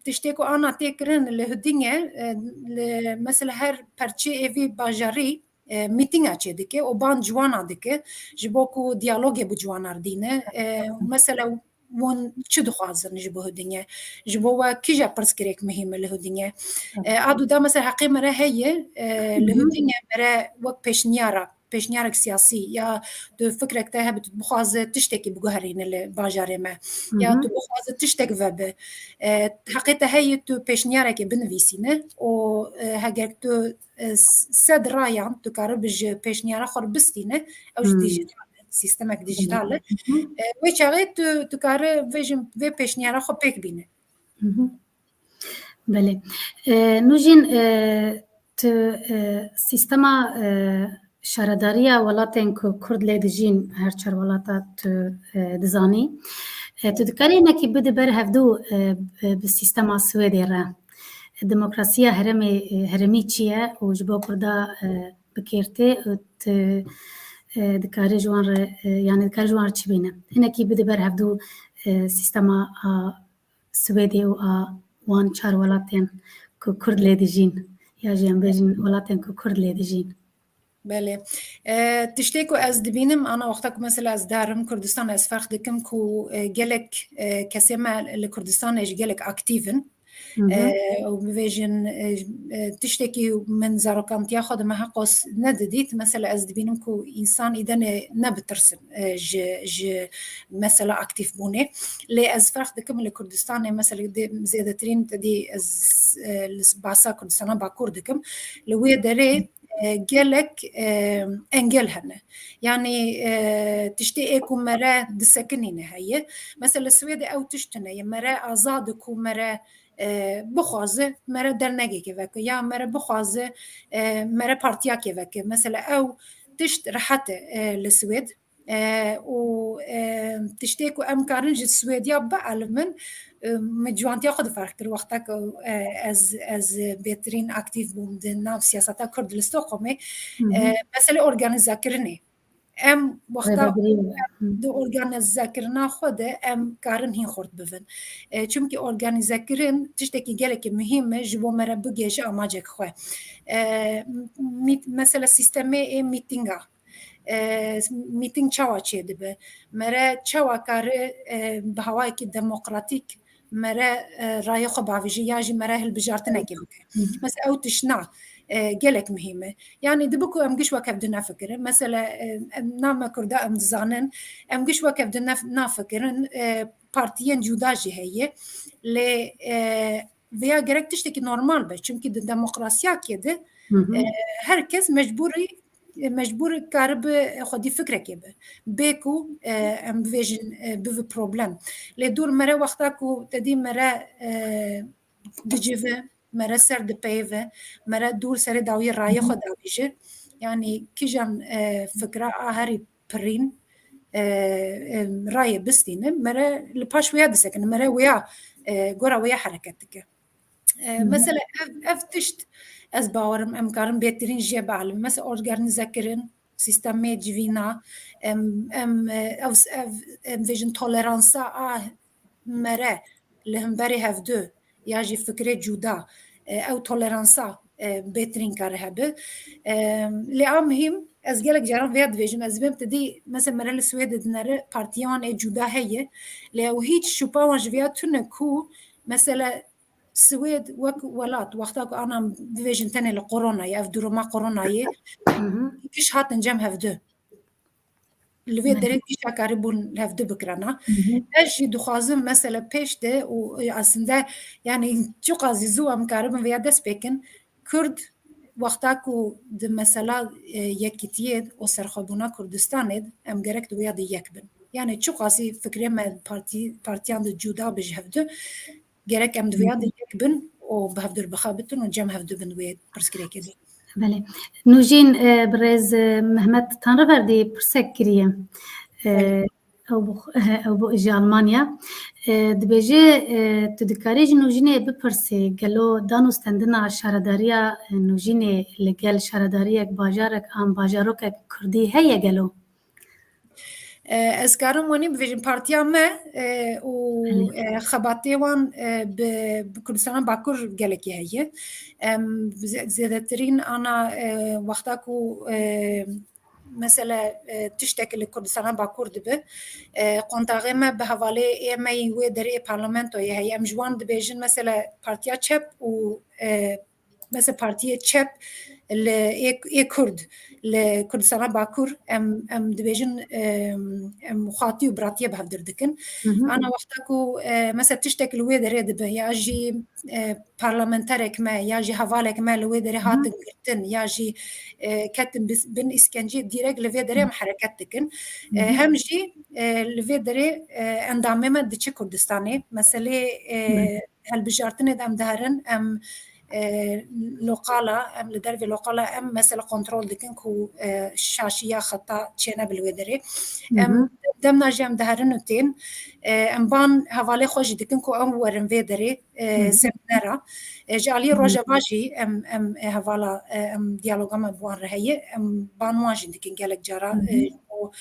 tiştê ku ana tê kirin li Hudinge, e, li mesela her perçê êvî bajarî, e, mîtînga çê dike û ban ciwana dike, ji bo ku diyalogê bi ciwana re dîne. E, mesela wan çi dixwazin ji bo Hudinge? Ji bo we kîja pirsgirêk muhîm e li Hudinge? E, a du da mesela heqê me re heye, e, li Hudinge me re wek pêşniyara, pêşniyarek siyasî ya tu fikrek te hebe, tu bixwaze tiştekî biguherîne li bajarê me, ya tu bixwaze tiştek vebe. E, heqê te heye tu pêşniyarekê binivîsîne û, e, heger tu, e, s-, sed rayan tu karibe ji pêşniyara xwe re bistîne, ew jî dîjîtal e, sîstemek dîjîtal e. E, wê çaxê tu, tu kare vê jin, vê pêşniyara xwe pêk bîne. Belê. E, Nûjîn, e, tu, e, sîstema, e, şaredariya welatên ku Kurd lê dijîn, her çar welata tu, e, dizanî. E, tu dikarî hinekî bide ber hevdû, e, bi, bi sîstema Swêdê re? Demokrasiya heremê, e, heremî çi ye û ji bo Kurda, e, bikêr tê û tu, e, dikarî ji wan re, e, yani dikarî ji wan re çi bîne? Hinekî bide ber hevdû, e, sîstema a Swêdê û a wan çar welatên ku Kurd lê dijîn, ya jî em bêjin welatên ku Kurd lê dijîn. Belê. E, tiştê ku ez dibînim, ana wexta ku mesela ez derim Kurdistan, ez ferq dikim ku, e, gelek, e, kesê me li Kurdistanê jî gelek aktîv in. E, û bivêjin, e, e, tiştekî min zarokantiya xwe de me heqos nedidît. Mesela ez dibînim ku însan îdenê nebitirsin, e, ji, ji mesela aktîf bûnê. Lê ez ferq dikim li Kurdistanê, mesela dê, zêdetirîn te dî ez, e, li bahsa Kurdistana Bakur dikim. Li wê derê, e, gelek, e, engel hene. Yani, e, tiştê ê ku mere disekinîne heye. Mesela li Swêdê ew tişt tune ye. Mere azad ku mere, e, bixwaze mere dernegekê veke ya mere bixwaze, e, mere partiyakê veke. Mesela ew tişt rehet e, e, li Swêd. E, û, e, tiştê ku em karin ji Swêdiya bielimin, e, min ciwantiya xwe diferq kir wexta ku, e, ez, ez bêtirîn aktîf bûm di nav siyaseta Kurd li Stockholmê. E, meselê organîzekirinê. Em wexta di organîzekirina xwe de em karin hîn xurt bivin. E, çimkî organîzekirin tiştekî gelekî muhîm e ji bo me re bigêje amacek xwe. E, mît-, mesela sîstemê ê mîtînga. e, mîting çawa çêdibe, mere çawa kare, e, bi hawayekî demokratîk mere, e, rayê xwe bavêje ya jî mere hilbijartinekê bike. Mesela ew tiştna, e, gelek muhîm e. Yanî dibe ku em giş wek hev di nefikirin. Mesela, e, em, na me Kurda em dizanin, em giş wek hev di nef-, nafikirin, e, partiyên cuda jî heye. Lê, e, vêya gerek tiştekî normal be. Çimkî di demokrasiyakê de, e, her kes mecbûrî, e, mecbûr karibe xwedî fikrekê be. Bê ku, e, em bivêjin, e, bive problem. Lê dûr mere wexta ku te dî mere, e, dicive, mere ser dipeyve, mere dûr serê dawiyê rayê xwe davêje. Yanî kîjan, e, fikra a herî pirîn, e, e, rayê bistîne, mere li paş wêya disekine, mere wêya, e, gora wêya hereket dike. E, mesela ev, ev tişt ez bawerim em karin bêtirîn jê bielin. Mesela organîzekirin, sîstemê civîna, em, em, e, ev, ev, em vêjin toleransa a mere li hemberî hevdu ya jî fikrê cuda, e, ew toleransa, e, bêtirîn kare hebe. E, lê a muhîm, ez gelek caran vêya dibêjim, ez dibêm te dî, mesela mere li Swêdê dinere partiya wan ê cuda heye, lê ew hîç şûpa wan ji vêya tune ku, mesela Swêd wek welat, wexta ku ana bivêjin tenê li koronayê, ev duruma koronayê, giş hatin cem hevdu. Li vê derê gişa karibûn hevdu bikirana. Ez jî dixwazim, mesela pêş de û, e, aslinde, yani çiqas zî zû em karibin vêya dest pê kin, Kurd wexta ku di mesela, e, yekîtiyê û serxwebûna Kurdistanê em gerek di wêya de yek bin. Yani çiqasî fikrê me partî-, partiyan de cuda bi ji hevdu, gerek em di vêya de yek bin û bi hevdu re bixebitin û cem hevdu bin wê pirsgirêkê de. Belê. Nûjîn, e, birêz, e, Mehmet Tanrıverdi pirsek kiriye. E, Belê. Ew bû, ew bû ji Almanya. E, dibêje, e, tu dikarî ji Nûjînê bipirsî, gelo dan û stendina şaredariya, e, Nûjînê li gel şaredariyek, bajarek an bajarokek kurdî heye gelo? E, ez karim wenî bibêjim, partiya me, e, û, Belê. e, xebatê wan, e, bi, bi Kurdistana Bakur gelekî heye. Em, zê-, zêdetirîn ana, e, wexta ku, e, mesela, e, tiştek li Kurdistana Bakur dibe, e, qontaxê me bi hevalê ê me yî wê derê parlamentoyê heye. Em ji wan dibêjin, mesela partiya çep û, e, mesela partiyê çep li ê, ê Kurd li Kurdistana Bakur em, em dibêjin, em, em xwatî û biratiyê bi hevdir dikin. Hı hı. Ana wexta ku, e, mesela tiştek li wê derê dibe ya jî, e, parlamenterek me ya jî hevalek me li wê derê Hı hı. hatin girtin ya jî, e, ketin bis-, bin îskencê dîrek li vê derê em hereket dikin. Hı E, hı. hem jî, e, li vê derê, e, endamê me diçe Kurdistanê. Meselê, e, Hı. helbijartinê de em diherin, em, e, loqala, em li dervê loqala em mesele kontrol dikin ku, e, şaşiya xeta çênebe li wê derê. Hı hı. Em demna jî em diherin û tên, e, em ban hevalê xwe jî dikin ku em werin vê derê, e, Hı hı. seminera. E, ji aliyê Hı hı. Rojava jî em, em, e, hevala, e, em diyaloga me bi wan re heye, em ban wan jî dikin gelek cara, Hı hı. e, ji bo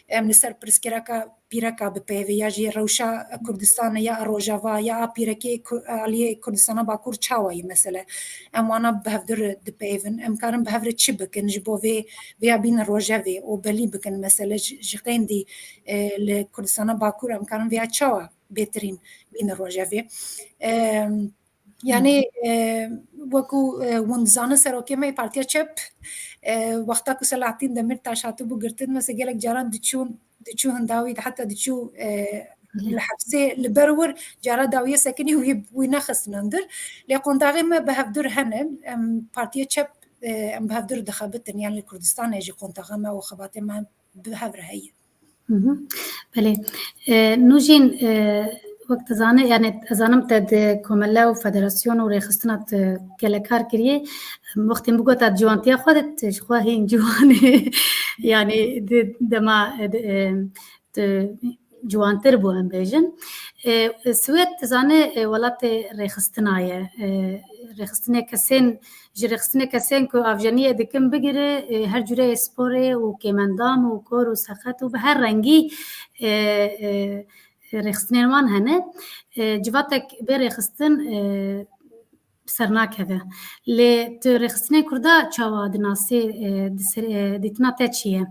em li ser pirsgirêka pîreka bipeyivê ya jî rewşa Kurdistanê ya Rojava ya a pîrekê Ku-, aliyê Kurdistana Bakur çawa ye mesele. Em wana bi hevdu re dipeyivin. Em karin bi hev re çi bikin ji bo vê, vêya bîne rojevê û belî bikin mesele ji, ji qeyndî, e, li Kurdistana Bakur em karin vêya çawa bêtirîn bîne rojevê. E, Yani, e, wekû, e, hûn dizanin serokê me yê Partiya Çep, e, wexta ku Selahattin Demirtaş hatibû girtin, mesela gelek caran diçûn, diçû hindawî, heta diçû, e, Belê. li hepsê li ber wir cara dawiyê sekinî wî, wî nexistin hundir. Lê qontaxê me bi hevdur hene, em Partiya Çep, e, em bi hevdur dixebitin, yani li Kurdistanê jî qontaxa me û xebatê me bi hev re heye. Hı hı. Belê. E, Nûjîn, e, wek tu zanî, yani ez zanim te di komele û federasyon û rêxistina tu gelek kar kiriye. Wextên bigota ciwantiya xwe de tu ji xwe hîn ciwan î. Yani di dema, e, di, e, tu ciwantir bû em bêjin. E, Swêd tu zanî, e, welatê rêxistina ye. E, rêxistinê kesên, ji rêxistinê kesên ku avjeniyê dikin bigire, e, her cûreyê sporê û kêmendam û kor û sexet û bi her rengî, e, e, rêxistinên wan hene. E, civatek bê rêxistin, e, ser nakeve. Lê tu rêxistinên Kurda çawa dinasî, e, di ser, e, dîtina te çi ye?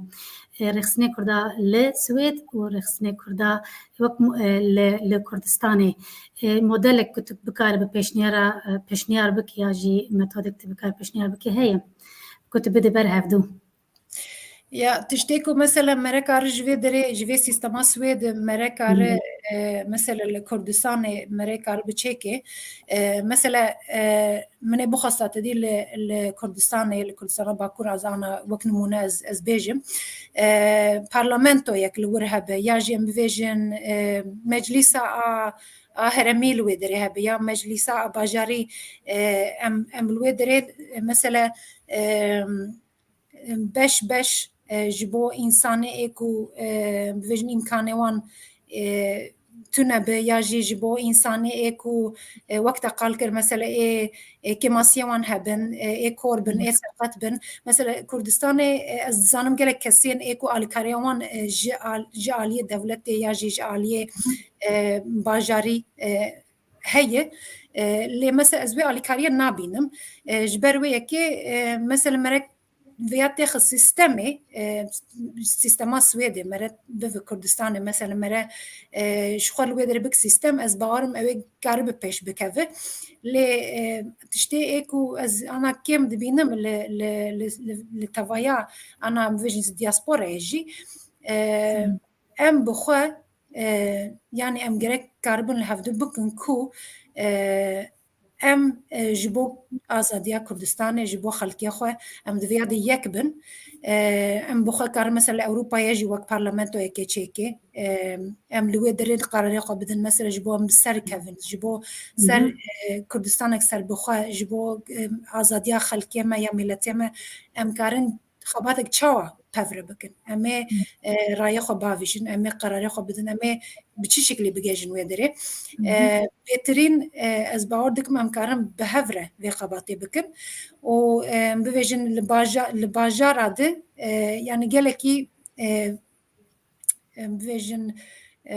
e, rêxistinê Kurda li Swêd û rêxistinê Kurda wek mu-, e, li, li Kurdistanê, e, modelek ku tu bikare bi pêşniyara, e, pêşniyar bike ya jî metodek tu bikare pêşniyar bike heye ku tu bide ber hevdû? Ya, tiştê ku mesela mere kare ji vê derê, ji vê sîstema Swêd mere kare, Hmm. e, mesela li Kurdistanê mere kare biçêkê. E, mesela, e, min ê bixwesta te dî li, li Kurdistanê, li Kurdistana Bakur ez ana wek nimûne ez, ez bêjim. E, parlamentoyek li wir hebe, ya jî em bivêjin, e, meclîsa a, a heremî li wê derê hebe, ya meclîsa a bajarî, e, em, em li wê derê, e, mesela, e, beş beş, e, ji bo însanê ê ku, e, bibêjin îmkanê wan, e, tune be, ya jî ji bo însanê ê ku, e, wek te qal kir, mesela ê, ê kêmasiyê wan hebin, e, ê kor bin, ê seqet bin. Mesela Kurdistanê, e, ez dizanim gelek kesên ê ku alîkariya wan, e, ji al-, ji aliyê dewletê ya jî ji aliyê, e, bajarî, e, heye. E, lê mesela ez wê alîkariyê nabînim. E, ji ber wê yekê, e, mesela mere vêya têxe sîstemê, e, sîstema Swêdê mere bive Kurdistanê, mesela mere, e, ji xwe li wê derê bik sîstem, ez bawerim ew ê karibe pêş bikeve. Lê, e, tiştê ê ku ez ana kêm dibînim li, li, li, li, li tevaya ana bivêjin diasporayê jî, e, Hmm. em bi xwe, e, yanî em gerek karibin li hevdu bikin ku, e, em, e, ji bo azadiya Kurdistanê, ji bo xelkê xwe, em di vêya de yek bin. E, em bi xwe karin mesela li Ewropayê jî wek parlamentoyekê çêkê. E, em li wê derê di qerarê xwe bidin, mesela ji bo em bi ser kevin, ji bo ser, Hı hı. e, Kurdistanek serbixwe, ji bo, e, azadiya xelkê me ya miletê me, em karin xebatek çawa pevre bikin? Em ê, Hı. e, raya xwe bavêjin, em ê qerarê xwe bidin, em ê bi çi şeklî bigihêjin wê derê? Hı hı. E, bêtirîn, e, ez bawer dikim em karin bi hev re vê xebatê bikin û, e, bivêjin li baja-, li bajara de, e, yanî gelekî, e, em bibêjin, e,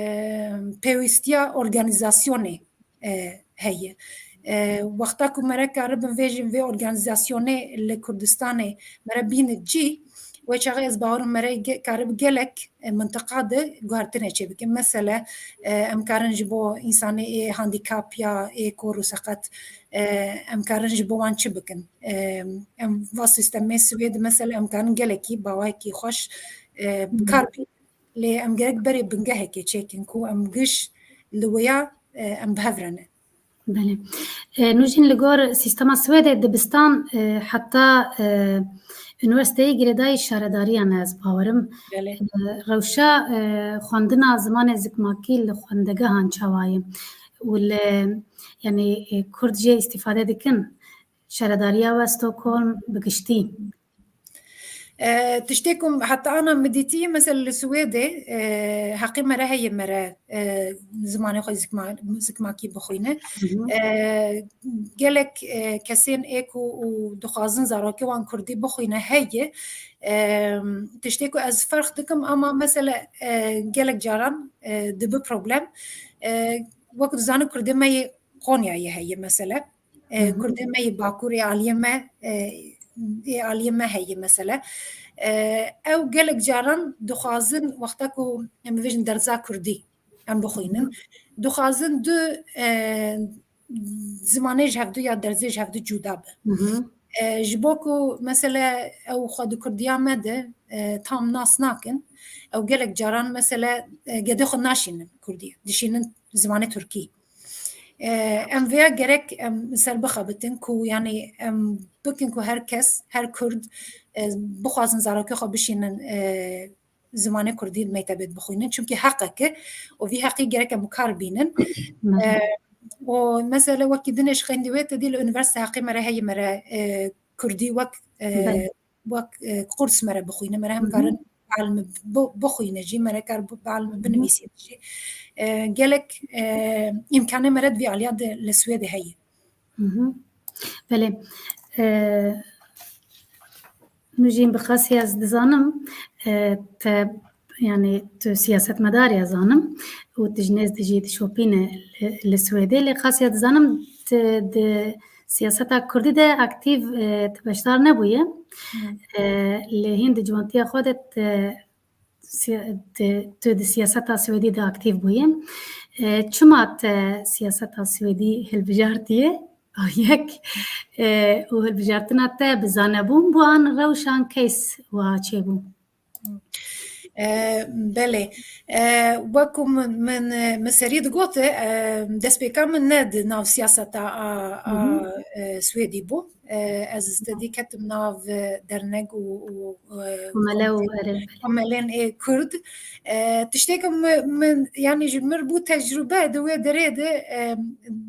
pêwîstiya organîzasyonê, e, heye. E, wexta ku mere karibin vêjin vê organîzasyonê li Kurdistanê mere bîne cî, wê çaxê ez bawerim mere ge-, karib gelek, e, mintiqa de guhertinê çêbikin. Mesele, e, em karin ji bo însanê ê handîkap ya ê kor û seqet, e, em karin ji bo wan çi bikin? E, em va sîstemê Swêd, mesele em karin gelekî bi awayekî xweş, e, bi kar bînin. Lê em gerek berê bingehekê çêkin ku em giş li wêya, e, em bi hev re ne. Belê. E, Nûjîn, li gor sîstema Swêdê dibistan, e, heta, e, unîversîteyê girêdayî şaredariya ne, ez bawerim. Belê. E, rewşa, e, xwendina zimanê zikmakî li xwendegehan çawa ye? Û li, yanî, e, Kurd jê îstîfade dikin? Şaredariya we Stockholm bi giştî? E, tiştê ku heta ana min dîtî, mesela li Swêdê, e, heqê mere heye mere, e, zimanê xwe zikma-, zikmakî bixwîne. Hı hı. E, gelek, e, kesên ê ku û dixwazin zarokê wan kurdî bixwîne heye. E, tiştê ku ez ferq dikim, ama mesela, e, gelek caran, e, dibe problem. E, wek dizanin kurdê me yê Konyayê heye mesela. E, Hı hı. Kurdê me yê Bakur, ê aliyê me, e, ê aliyê me heye mesela. E, ew gelek caran dixwazin wexta ku em bibêjin derza kurdî em bixwînin. Hı hı. Dixwazin du, e, zimanê ji hevdu ya derzê ji hevdu cuda be. Hı hı. E, ji bo ku mesela ew xwe di kurdiya me de, e, tam nas nakin, ew gelek caran mesela, e, gedê xwe naşînin kurdî, dişînin zimanê tirkî. E, em vêya gerek em ser bixebitin ku, yanî, em bikin ku her kes, her kurd, e, bixwazin zarokê xwe bişînin, e, zimanê kurdî li mektebê bixwînin. Çimkî heqek e û vî heqî gerek em bi kar bînin. Belê. E, û mesela wekî dinê ji xwendî wê te dî li unîversîte heqê me re heye, me re, e, kurdî wek, e, Belê. wek, e, kurs me re bixwîne, me re hem Hı hı. karin bi elmi bi-, bixwîne jî, me re kar bi, bi elmi Hı hı. binivîsîne jî. E, gelek, e, îmkanê me re di vî aliya de li Swêdê heye. Hı hı. Belê. E, Nûjîn, bi xasî ez dizanim, e, te, yanî tu siyasetmedar e zanim û tu ji nêz de jî dişopîne li, li Swêdê. Lê xasî ez dizanim tu di siyaseta kurdî de aktîf, e, tu beşdar nebûye. Hı. E, lê hîn di ciwantiya xwe de tu siya-, te, tu di siyaseta Swêdî de aktîf bûyî. E, çima te siyaseta Swêdî hilbijartiye? A yek, e, û hilbijartina te bi zanebûn bû an rewşan keys wiha çêbû? E, belê. E, wekû min, min, e, min serî digot, e, destpêka min ne di nav siyaseta a, a, Hı hı. e, Swêdî bû. E, ez stedî ketim nav, e, dernek û, û, e, Komele û komite-, erê, belê. Komelên ê Kurd. E, tiştê ku min, min, yanî ji mir bû tecrube di wê derê de, e,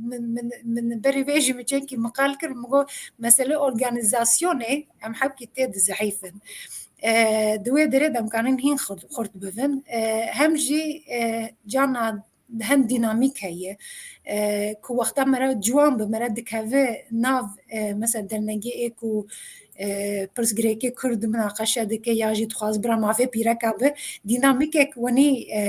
min, min, min berî vê jî min çekî min qal kir, min got, mesele organîzasyonê em hebkî tê di zehîf in. E, di wê derê de em karin hîn xurt, xurt bibin. E, hem jî, e, cana hem dînamîk heye, e, ku wexta me re ciwan bi, me re dikeve nav, e, mesela dernegê ê ku, e, pirsgirêkê Kurd minaqeşe dike ya jî dixwaz bira mafê pîreka bi, dînamîkek wenî, e,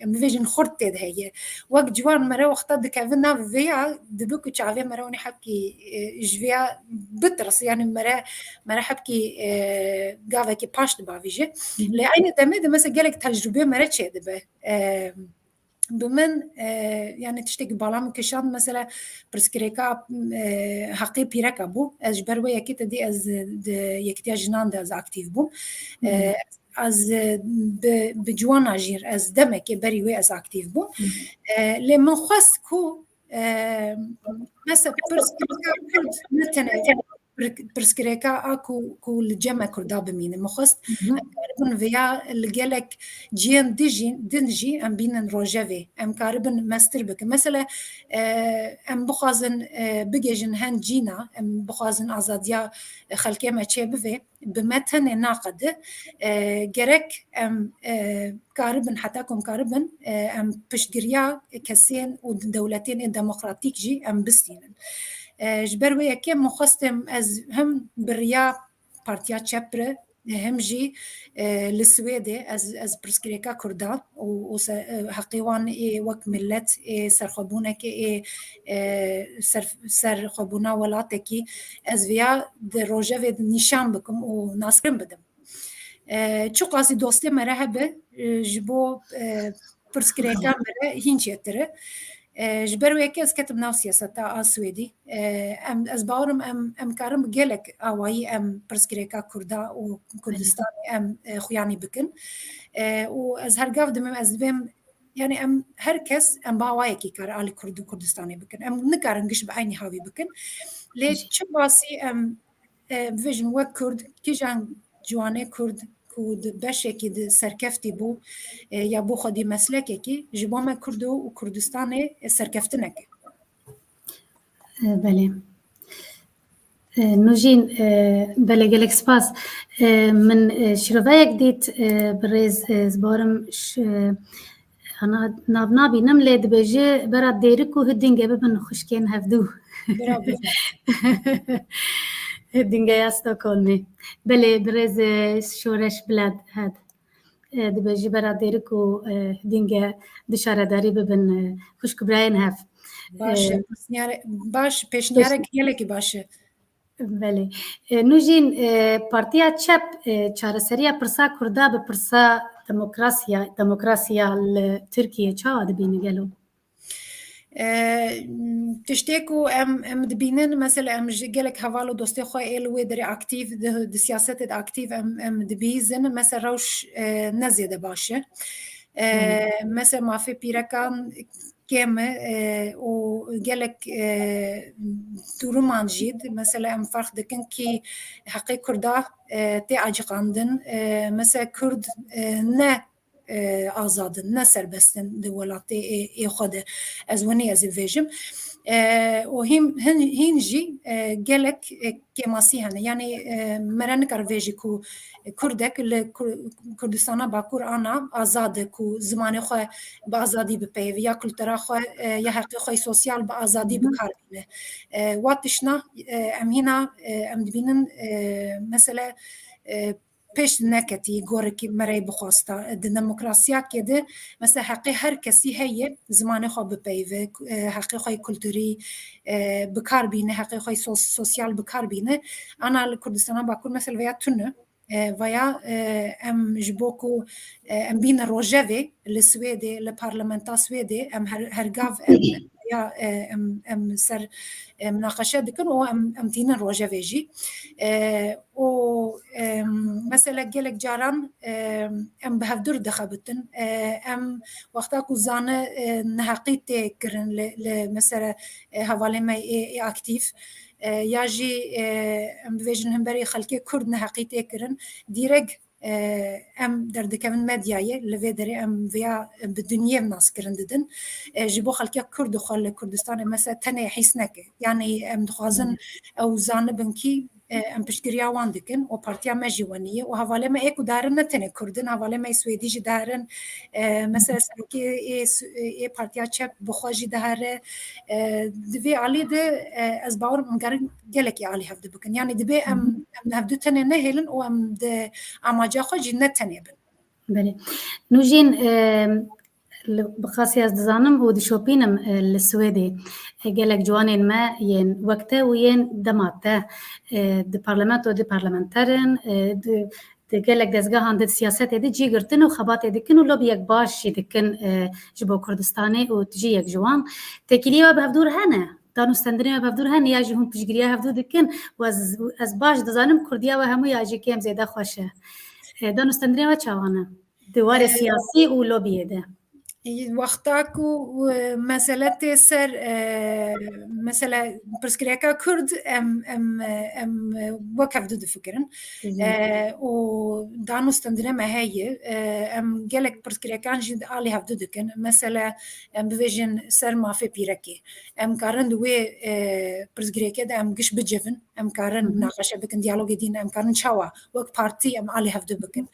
em bibêjin xurt tê de heye. Wek ciwan me re wexta dikeve nav vêya, dibe ku çavê me re wenî hebkî, e, ji vêya bitirs, yanî me re, me re hebkî, e, gavekî paş dibavîje. Hı hı. Lê eynî demê de mesela gelek tecrûbê me re çêdibe. E, Bi min, e, yani tiştekî bala min kişand, mesela pirsgirêka, e, heqê pîreka bû. Ez ji ber wê yekê te dî ez di Yekîtiya Jinan de ez aktîf bûm. E, Hmm. ez, e, bi, bi ciwana jî ez demekê berî wê ez aktîf bûm. Hmm. E, lê min xwest ku, e, mesela pirsgirêka Kurd ne tenê pir-, pirsgirêka a ku, ku li cem me Kurda bimîne. Min xwest Hı hı. em karibin vêya li gelek cihên di jî, din jî em bînin rojevê. Em karibin mestir bikin. Mesela, e, em bixwazin, e, bigêjin hen cîna, em bixwazin azadiya xelkê me çêbivê, bi me tenê naqede. E, gerek em, e, karibin, heta ku em karibin, e, em piştgiriya kesên û dewletên ê demokratîk jî em bistînin. E, ji ber wê yekê min xwestim ez hem bi riya Partiya Çep re, hem jî, e, li Swêdê ez, ez pirsgirêka Kurdan û, û se-, e, heqê wan ê wek millet, ê serxwebûnekê, ê, e, ser-, serxwebûna welatekî ez viya di rojevê de nîşan bikim û naskirin bidim. E, çiqasî dostê me re hebe, e, ji bo, e, pirsgirêka me re hîn çêtir e. E, ji ber wê yekê ez ketim nav siyaseta a Swêdî. E, em, ez bawerim em, em karin bi gelek awayî em pirsgirêka Kurda û Kurdistanê em, e, xuyanî bikin. E, û ez her gav dimim, ez dibêm, yani em her kes em bi awayekî kar alî Kurd û Kurdistanê bikin. Em nikarin giş bi eynî havî bikin. Lê çiqasî em, e, bibêjin wek Kurd, kîjan ciwanê Kurd ku di beşekî di serkeftî bû, e, ya bû xwedî meslekekî, ji bo me Kurdo û Kurdistanê, e, serkeftinek e. E, belê. E, Nûjîn, e, belê, gelek spas. E, min, e, şiroveyek dît, e, bi rêz, e, ez barim ş-, e, ana nav nabînim, lê dibêje bera Dêrik û Hidinge bibin xwişkên hevdû. Bravo. Hidingeya Stockholmê. Belê, bi rêz, e, Şoreş Bilad Hed. E, dibêje bera Dêrik û, e, Hidinge di şaredarî bibin, e, xwişk birayên hev. Baş e, E, pirsniyare-, baş, pêşniyarek gelekî baş e. Belê. E, Nûjîn, e, Partiya Çep, e, çareseriya pirsa Kurda bi pirsa demokrasiya, demokrasiya li Tirkiyê çawa dibîne gelo? E, tiştê ku em, em dibînin, mesela em ji gelek heval û dostê xwe ê li wê derê aktîf, di, di siyasetê de aktîf em, em dibîzin, mesela rewş, e, ne zêde baş e. E, Hmm. Mesela mafê pîrekan kêm e, e, û gelek, e, duruman jî, mesela em ferq dikin kî heqê Kurda, e, tê aciqandin. E, mesela Kurd, e, ne, e, azad in, ne serbest in di welatê ê, ê xwe de. Ez winî ez ê vêjim. E, û hîn, hin, hîn jî, e, gelek, e, kêmasî hene. Yanî, e, mere nikare vêjî ku Kurdek li Kur-, Kurdistana Bakur ana azad e ku zimanê xwe bi azadî bipeyivî, ya kultura xwe, e, ya heqê xwe sosyal bi azadî Hı hı. bi kar bîne. E, wa tiştna, e, em hîna, e, em dibînin, e, mesele, e, pêş neketî gorekî me re bixwesta. Di demokrasiyakê de, mesela heqê her kesî heye zimanê xwe bipeyive, e, heqê xwe kulturî, e, bi kar bîne, heqê xwe sos-, sosyal bi kar bîne. Ana li Kurdistana Bakur mesela veya tune. E, vaya, e, em ji bo ku, e, em bînin rojevê li Swêdê, li parlamenta Swêdê, em her, hergav em, ya, e, em, em ser, e, minaqeşe dikin û em, em tînin rojevê jî. E, û, e, mesele gelek caran, e, em bi hevdûr dixebitin. E, em wexta ku zane, e, neheqî tê kirin li, li mesele, e, hevalê me ê, ê aktîf, e, ya jî, e, em bibêjin himberî xelkê Kurd neheqî tê kirin, dîrek, e, em derdikevin medyayê, li vê derê em vêya bi dinyê nas kirin didin. E, ji bo xelkê Kurd û xwe li Kurdistanê mesela tenê hîs neke. Yanî em dixwazin ew zanibin kî, e, em piştgiriya wan dikin û partiya me jî wenî ye û hevalê me ê ku darin ne tenê Kurd in, hevalê me yê Swêdî jî darin, e, mesela serokê ê, ê Partiya Çep bi xwe jî dihere. E, di vê alî de, e, ez bawer im em karin gelekî alî hevdu bikin. Yanî dibê em, em hevdu tenê nehêlin û em di amaca xwe jî ne tenê bin. Belê. Nûjîn, e, li, bi xasî ez dizanim û dişopînim, e, li Swêdê, e, gelek ciwanên me yên wek te û yên dema te, e, di parlamento de parlamenter in, e, di, di gelek dezgehan de di siyasetê de cî girtin û xebatê dikin û lobiyek baş jî dikin, e, ji bo Kurdistanê û tu jî yek ji wan. Têkiliyê we bi hevdûr hene? Dan û stendinê we bi hevdûr hene ya jî hûn piştgiriya hevdû dikin? Û ez, ez baş dizanim Kurdiya we hemû ya jî kêm zêde xweş e. E, dan û stendinê we çawa ne? Di warê, e, siyasî û lobiyê de. Wexta ku, e, mesele tê ser, e, mesele pirsgirêka Kurd, em, em, e, em, e, wek hevdu difikirin. E, û dan û stendinê me heye. E, em gelek pirsgirêkan jî alî hevdu dikin. Mesele, em bibêjin ser mafê pîrekê. Em karin di wê, e, pirsgirêkê de em giş bicivin. Em karin minaqeşe bikin, diyalogê dîn, em karin çawa wek partî em alî hevdu bikin.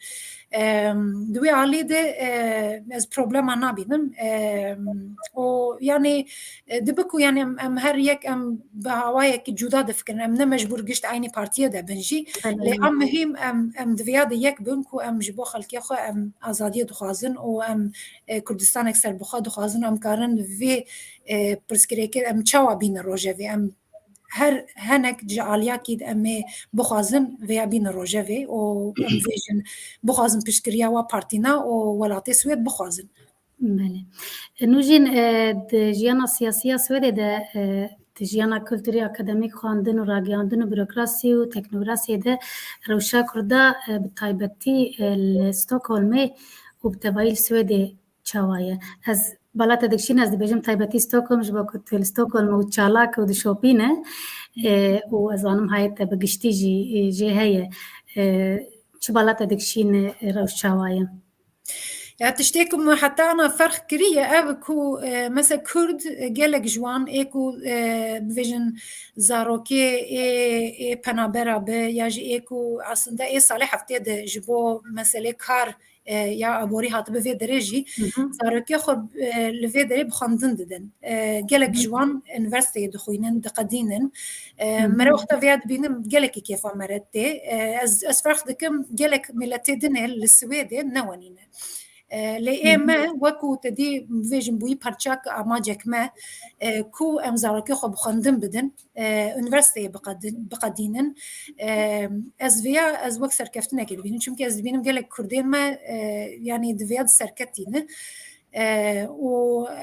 Em, di wê alî de, e, ez problema nabînim. Em, û yanî, e, dibe ku yanî em, em her yek em bi hawayekî cuda difikirin. Em ne mecbûr gişt eynî partiyê de bin jî. Belê. Lê a muhîm em, em di vêya de yek bin ku em ji bo xelkê xwe em azadiyê dixwazin û em, e, Kurdistanek serbixwe dixwazin û em karin vê, e, pirsgirêkê em çawa bînin rojevê. Em her henek ji aliyakî de em ê bixwazin vêya bînin rojevê û em bêjin bixwazin piştgiriya wa partîna û welatê Swêd bixwazin. Belê. Nûjîn, e, di jiyana siyasî ya Swêdê de, e, di jiyana kulturî, akademîk, xwendin û ragihandin û burokrasî û teknokrasiyê de rewşa Kurda, e, bi taybetî, e, li Stockholmê û bi tevayî li Swêdê çawa ye? Ez bala te dikişînim, ez dibêjim taybetî Stockholm, ji bo ku tu li Stockholm û çalak û dişopîne, e, û ez zanim hayê te bi giştî jî, e, jê heye. E, çi bala te dikişîne, e, rewş çawa ye? Ya tiştê ku min heta ana ferq kiriye ev ku, e, mesela Kurd, e, gelek ji wan ê ku, e, bibêjin zarokê ê, ê penabera be ya jî ê ku aslında ê salê heftê de ji bo meselê kar, e, ya aborî hatibe vê derê jî zarokê xwe, e, li vê derê bi xwendin didin. E, gelek ji wan unîversîteyê dixwînin, diqedînin. E, mere wexta vêya dibînim gelekî kêfa mere tê. E, ez, ez ferq dikim, gelek miletê din ê li Swêdê ne wenî ne. E, lê ê me wekû te dî bivêjin bûyî parçak amacek me, e, ku em zarokê xwe bi xwendin bidin, e, unîversîteyê biqedin-, biqedînin. E, ez vêya, ez wek serkeftinekê dibînim. Çimkî ez dibînim gelek Kurdên me, e, yanî di vêya de serketî ne. E, û,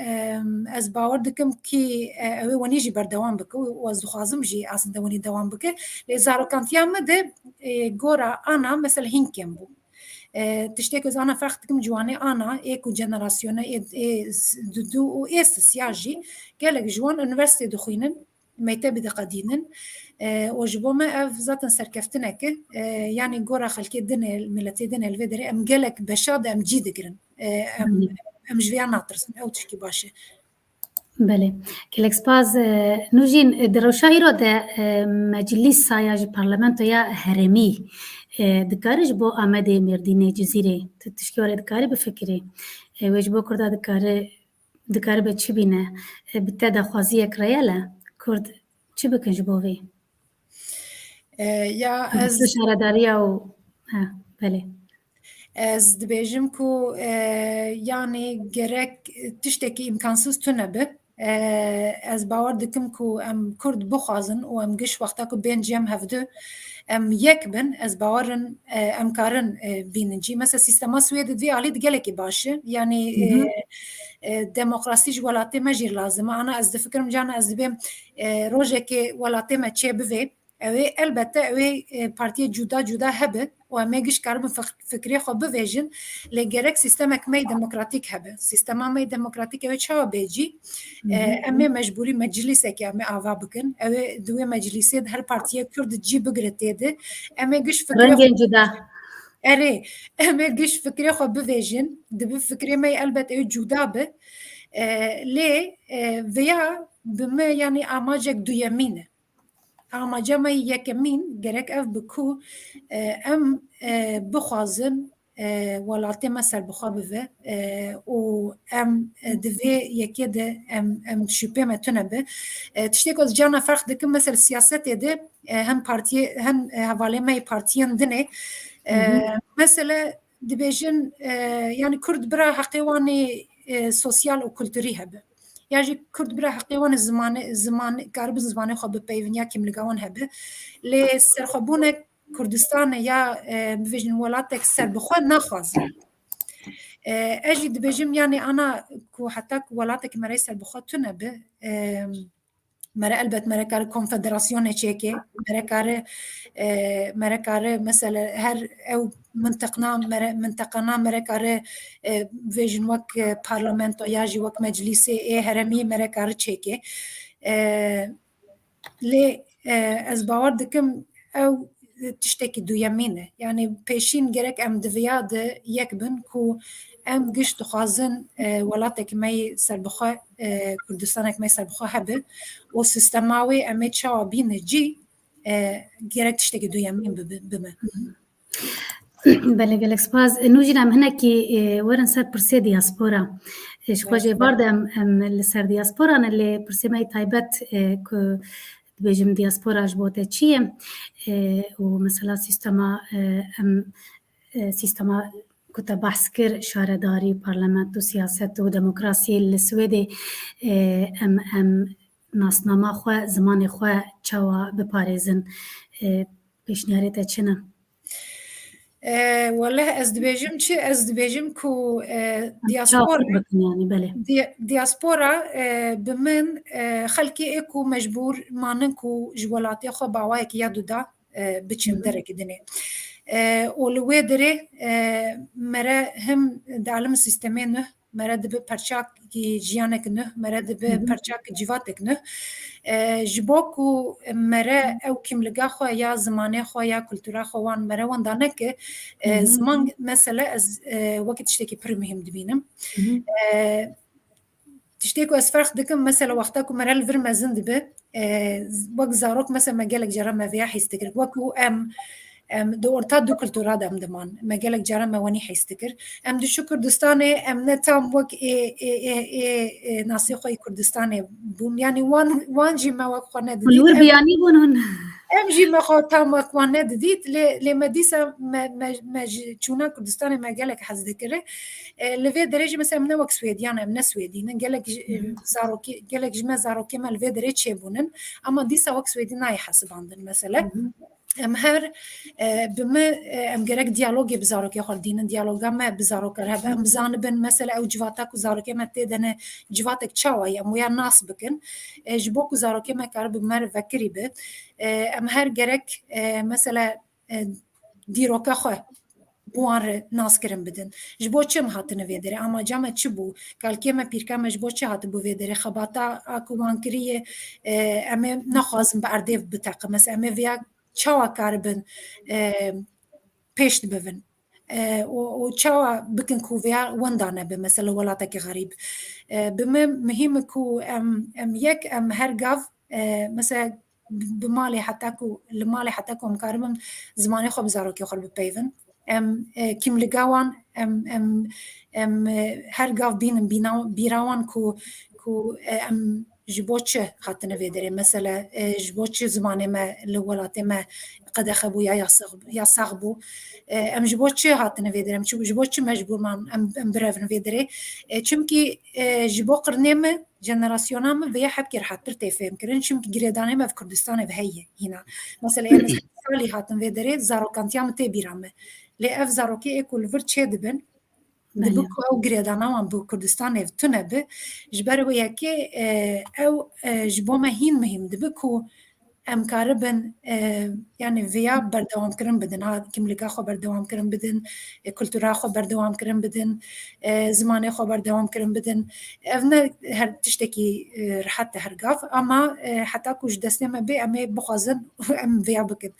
e, ez bawer dikim kî, e, ew ê wenî jî berdewam bike û ez dixwazim jî aslında wenî dewam bike. Lê zarokantiya me de, e, gora ana mesela hîn kêm bû. E, tiştê ku ez ana ferq dikim ciwanê ana, ê ku jenerasyona ê, ê s-, du, du û ê sisiya jî gelek ji wan unîversîtê dixwînin, mektebî diqedînin. E, û ji bo me ev zaten serkeftinek e. E, yanî gora xelkê din ê, miletê din ê li vê derê em gelek beşa de em cî digirin. E, em, em ji vêya natirsin. Ew tişkî baş e. Belê. Gelek spas. E, Nûjîn, e, di rewşa îro de, e, meclîsa ya jî parlamentoya herêmî, e, dikare ji bo Amedê, Mêrdînê, Cizîrê, tu tişkî were dikarî bifikirî? E, wê ji bo Kurda dikare, dikaribe çi bîne? E, bi te daxwaziyek reyel e? Kurd çi bikin ji bo vê? E, ya ez şaredariya û, ha, belê. Ez dibêjim ku, e, yanî gerek tiştekî îmkansîz tune be. E, ez bawer dikim ku em Kurd bixwazin û em giş wexta ku bên cem hevdu, em yek bin, ez bawer in, e, em karin, e, bînin cî. Mesela sîstema Swêdê di vî alî di gelekî baş e. Yanî, Hı hı. e, e, demokrasî ji welatê me jî lazim e. Ana ez difikirim, cana ez dibêm, e, rojekê welatê me çê bivê, ew ê elbette ew ê, e, partiyê cuda cuda hebe û em ê giş karibin fik-, fikrê xwe bivêjin, lê gerek sîstemek me yê demokratîk hebe. Sîstema me yê demokratîk ew ê çawa bê cî? Hı hı. E, em ê mecbûrî meclîsekê em ê ava bikin. Ew ê di wê meclîsê de her partiyê Kurd cî bigire tê de. Em ê giş fikrê Rengên xwe cuda. Erê, em ê giş fikrê xwe bivêjin. Dibi fikrê me yê elbet ew cuda be. E, lê, e, vêya bi me, yanî, amacek duyemîn e. Amaca me yekemîn gerek ev bi ku, e, em, e, bixwazin, e, welatê me serbixwe bibe, e, û em, e, di vê yekê de em, em şûpê me tune be. E, tiştê ku ez cana ferq dikim, mesela siyasetê de, e, hem partiyê, hem, e, hevalê me yê partiyên dinê, e, Hı hı. mesele dibêjin, e, yanî Kurd bira heqê wan ê, e, sosyal û kulturî hebe. Ya jî Kurd bira heqê wan ê zimanê, ziman, karibin zimanê xwe bipeyvin ya kîmliga wan hebe. Lê serxwebûnek Kurdistanê ya, e, bibêjin welatek serbixwe naxwazin. E, ez jî dibêjim, yanî ana ku heta ku welatek me re serbixwe tune be, e, mere elbet mere kare konfederasyonê çêke, mere kare, e, mere kare mesela her ew mintiqna mere, mintiqana mere kare, e, bibêjin wek, e, parlamento ya jî wek meclîsê ê heremî mere kare çêke. E, lê, e, ez bawer dikim ew tiştekî duyemîn e. Yanî pêşîn gerek em di viya de yek bin ku em giş dixwazin, e, welatekî me yê serbixwe, e, Kurdistanek me yê serbixwe hebe û sîstema wê em ê çawa bîne cî, e, gerek tiştekî duyemîn bibe, bime. Belê, gelek spas. Nû jî em hinekî, e, werin ser pirsê diaspora. E, ji xwe Belê. Jê êvar de em, em li ser diaspora ne, lê pirsê me yê taybet, e, ku dibêjim diaspora ji bo te çi ye? E, û mesela sîstema, e, em, e, sîstema ku te behs kir, şaredarî, parlamento, siyaset û demokrasî li Swêdê, e, em, em nasnama xwe, zimanê xwe çawa biparêzin? E, pêşniyarê te çi ne? E, weleh ez dibêjim çi? Ez dibêjim ku, e, Em çawa diaspora, bikin yani, belê. Di-, diaspora, e, bi min, e, xelkê ê ku mecbûr manin ku ji welatê xwe bi awayekî ya duda, e, biçin Hı hı. derekî dinê. E, û li wê derê, e, mere him di alim sîstemê nuh, mere dibe perçakî jiyanek nuh, mere dibe Hı hı. perçakî cîvatek nuh. E, ji bo ku mere ew kîmliga xwe ya zimanê xwe ya kultura xwe wan mere wenda neke, e, Hı hı. ziman mesele ez, e, wekî tiştekî pir muhîm dibînim. Hı hı. E, tiştê ku ez ferq dikim, mesela wexta ku mere li vir mezin dibe, e, wek zarok mesela me gelek cara me vêya hîs dikir. Wek ku em, em di orta du kultura de em diman. Me gelek cara me wenî hîs dikir. Em diçû Kurdistanê, em ne tam wek ê, ê, ê, ê, ê nasê xwe yê Kurdistanê bûn. Yanî wan, wan jî me wek xwe Hûn li nedidît. wir Em biyanî bûn hûn. Em jî me xwe tam wek wan nedidît, lê, lê me dîsa me, me, me ji çûna Kurdistanê me gelek hez dikir. E, li vê derê jî mesela em ne wek Swêdiyan, em ne Swêdî ne. Gelek ji, Hı hı. zarokî, gelek ji me zarokê me li vê derê çêbûnin. Ama dîsa wek Swêdî nayê hesibandin mesele. Hı hı. Em her, e, bi me, e, em gerek diyalogê bi zarokê xwe dînin, diyaloga me bi zarokan hebe. Em bizanibin, mesela ew civata ku zarokê me tê de ne, civatek çawa ye, em wêya nas bikin. E, ji bo ku zarokê me karibe bi me re vekirî be, e, em her gerek, e, mesela, e, dîroka xwe bi wan re naskirin bidin. Ji bo çi em hatine vê derê? Amaca me çi bû? Kalkê me, pîrka me ji bo çi hatibû vê derê? Xebata a ku wan kiriye, e, em ê nexwazin bi erdê biteqe. Mesela em ê vêya çawa karibin, e, pêş dibivin? E, û, û çawa bikin ku vêya wenda nebe, mesela welatekî xerîb? E, bi me muhîm e ku em, em yek, em her gav, e, mesela bi, bi malê heta ku, li malê heta ku em karibin zimanê xwe bi zarokê xwe bipeyvin. Em, e, kîmliga wan, em, em, em, e, her gav bînin bîna, bîra wan ku, ku, e, em ji bo çi hatine vê derê? Mesele, e, ji bo çi zimanê me li welatê me qedexe bû ya yasax, yasax bû? E, em ji bo çi hatine vê derê? Em çi, ji bo çi mecbûr man em, em birevin vê derê? E, çimkî, e, ji bo qirnê me, jenerasyona me vêya hebkê rehettir tê fêhmkirin. Çimkî girêdanê me ev Kurdistanê ev heye hîna. Mesela ême salî hatin vê derê, zarokantiya min tê bîra me. Lê ev zarokê ê ku li vir çêdibin, dibi Belê. ku ew girêdana wan bi Kurdistanê ev tune bi, ji ber wê yekê, e, ew, e, ji bo me hîn muhîm dibi ku em karibin, e, yani vêya berdewamkirin bidin. Ha, kimlika xwe berdewamkirin bidin, e, kultura xwe berdewamkirin bidin, e, zimanê xwe berdewamkirin bidin. Ev ne her tiştekî, e, rehet e her gav, ama, e, heta ku ji destê me bê, em ê bixwazin û em vêya bikin.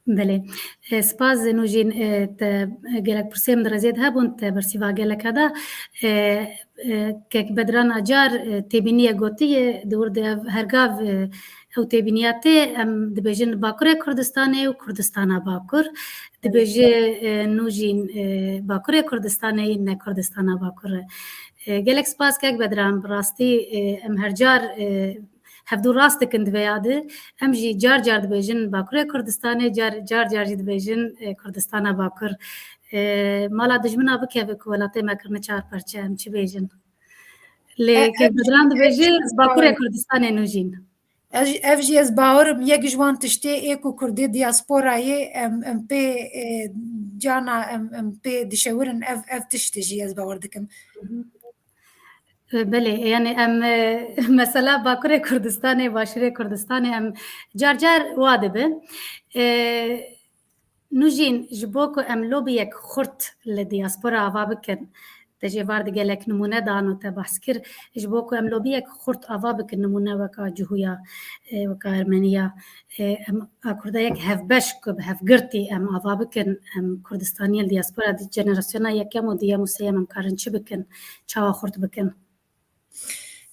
Belê. E, spas Nûjîn, e, te gelek pirsê min di rêzê de hebûn, te bersîva geleka da. E, e, kek Bedran Acar, e, têbîniyê gotiye, di wir de ev her gav, e, ew têbîniya tê, em dibêjin Bakurê Kurdistanê û Kurdistana Bakur. Dibêje, e, Nûjîn, e, Bakurê Kurdistanê, ne Kurdistana Bakur e. E, gelek spas kek Bedran, bi rastî, e, em her car, e, hevdû rast dikin di vêya de. Em jî car car dibêjin Bakurê Kurdistanê, car, car car jî dibêjin, e, Kurdistana Bakur. E, mala dijmina bikeve ku welatê me kirine çar parçe, em çi bêjin? Lê E, kek ev Bedran jî, dibêje ev jî Bakurê Kurdistanê Nûjîn. Ev, ev jî ez bawerim, yek ji wan tiştê ê ku Kurdê diasporayê em, em pê, e, cana em, em pê dişewirin, ev, ev tiştê jî ez bawer dikim. Belê, yani em, e, mesela Bakurê Kurdistanê, Başûrê Kurdistanê em car car wa dibe. E, Nûjîn, ji bo ku em lobiyek xurt li diaspora ava bikin, te jê var di gelek nimûne dan û te behs kir, ji bo ku em lobiyek xurt ava bikin, nimûne weka Cihûya, e, weka Ermeniya, e, em a Kurda yek hevbeş ku bi hevgirtî em ava bikin, em Kurdistaniyên diaspora di jenerasyona yekem û duyem û sêyem em karin çi bikin, çawa xurt bikin?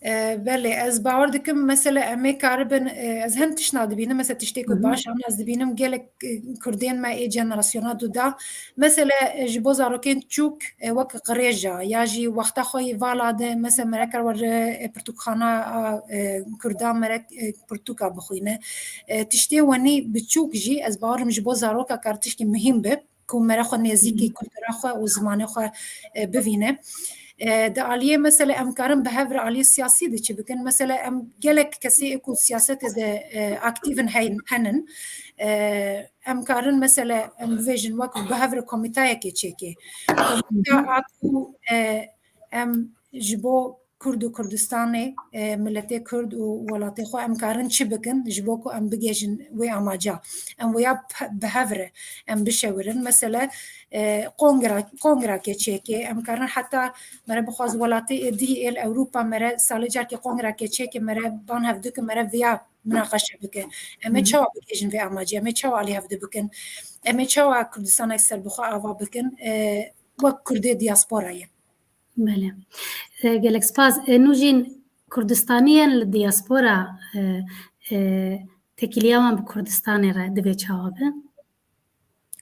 E, belê, ez bawer dikim, mesela, em ê karibin, e, ez hin tiştna dibînim, mesela, tiştê ku Hı hı. baş, ama ez dibînim gelek, e, Kurdên me ê jenerasyona du da, mesela, e, ji bo zarokên çûk, e, wek qirêja, ya jî wexta xwe yî vala de, mesela, mere kar were, e, pirtûkxana a, e, Kurdan mere, e, pirtûka bixwîne. E, tiştê wenî biçûk jî, ez bawerim ji bo zaroka kar tişkî muhîm be. Ku mere xwe nêzîkî Hı hı. kultura xwe û zimanê xwe, e, bivîne. E, di aliyê mesela em karin bi hev re aliyê siyasî de çi bikin? Mesela em gelek kesê ku siyasetê de, e, aktîv in heyn-, henin. E, em karin mesela em bivêjin wek bi hev re komîtayekê çêkê. Komîta Hı hı. a ku, e, em ji bo Kurd û Kurdistanê, e, miletê Kurd û welatê xwe em karin çi bikin ji bo ku em bigihêjin wê amaca? Em wêya pe-, bi hev re em bişewirin. Mesele, e, kongra, kongrake çêke, em karin heta mere bixwaz welatê êdî ê li Ewropa mere salê carkê kongrake çêke mere ban hevdû ke mere viya minaqeşe bike. Em ê Hı hı. çawa bigihêjin vê amacê? Em ê çawa alî hevdû bikin? Em ê çawa Kurdistanek serbixwe ava bikin? E, wek Kurdê diasporayê. Belê. E, gelek spas. E, Nûjîn, Kurdistaniyên li diaspora, e, e, têkiliya wan bi Kurdistanê re divê çawa be?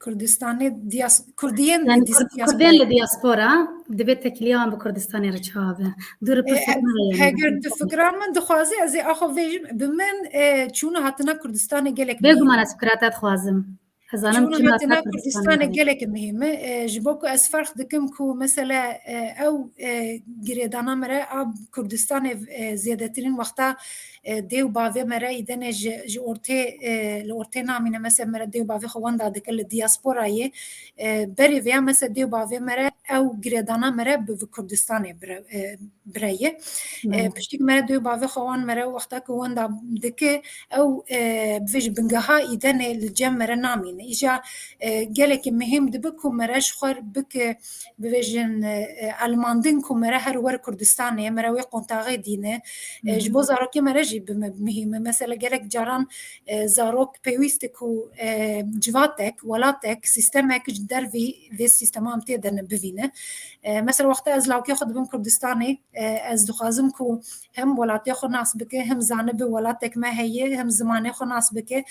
Kurdistanê dias-, Kurdiyên Yani di Kur-, diaspora. Kurdên li diaspora divê têkiliya wan bi Kurdistanê re çawa be? Dû re E, pirsek e, me re yani. Heger tu fikra min dixwaze, ez ê axwe vêjim, bi min, e, çûna hatina Kurdistanê gelek Bêguman muhîm e. ez fikra te dixwazim. Ez zanim Çûna çima hatina te Kurdistanê Kurdistanê gelek muhîm e. E, ji bo ku ez ferq dikim ku mesele, e, ew, e, girêdana me re a Kurdistanê, e, zêdetirîn wexta, e, dê û bavê me re îdene ji, ji ortê, e, li ortê namîne. Mesele me re dê û bavê xwe wenda dike li diasporayê. E, berê vêya mesele dê û bavê me re ew girêdana me re bi, bi Kurdistanê bire, e, bireye. E, Hmm. Piştî ku mere dê û bavê xwe wan mere wexta ku wenda dike, ew, e, bivêjin bingeha îdenê li cem mere namîne. Îja, e, gelekî muhîm dibe ku mere ji xwe bike, bivêjin, e, e, elmandin ku mere her wer Kurdistanê, mere wê kontaxê dîne. E, ji bo Hmm. zarokê mere jî bi me muhîm e. Mesela gelek caran, e, zarok pêwîst e ku, e, civatek, welatek, sîstemek ji dervî vê sîstema em tê de ne bivîne. E, mesela wexta ez lawkê xwe dibim Kurdistanê, e, ez dixwazim ku hem welatê xwe nas bike, hem zanibe welatek me heye, hem zimanê xwe nas bike.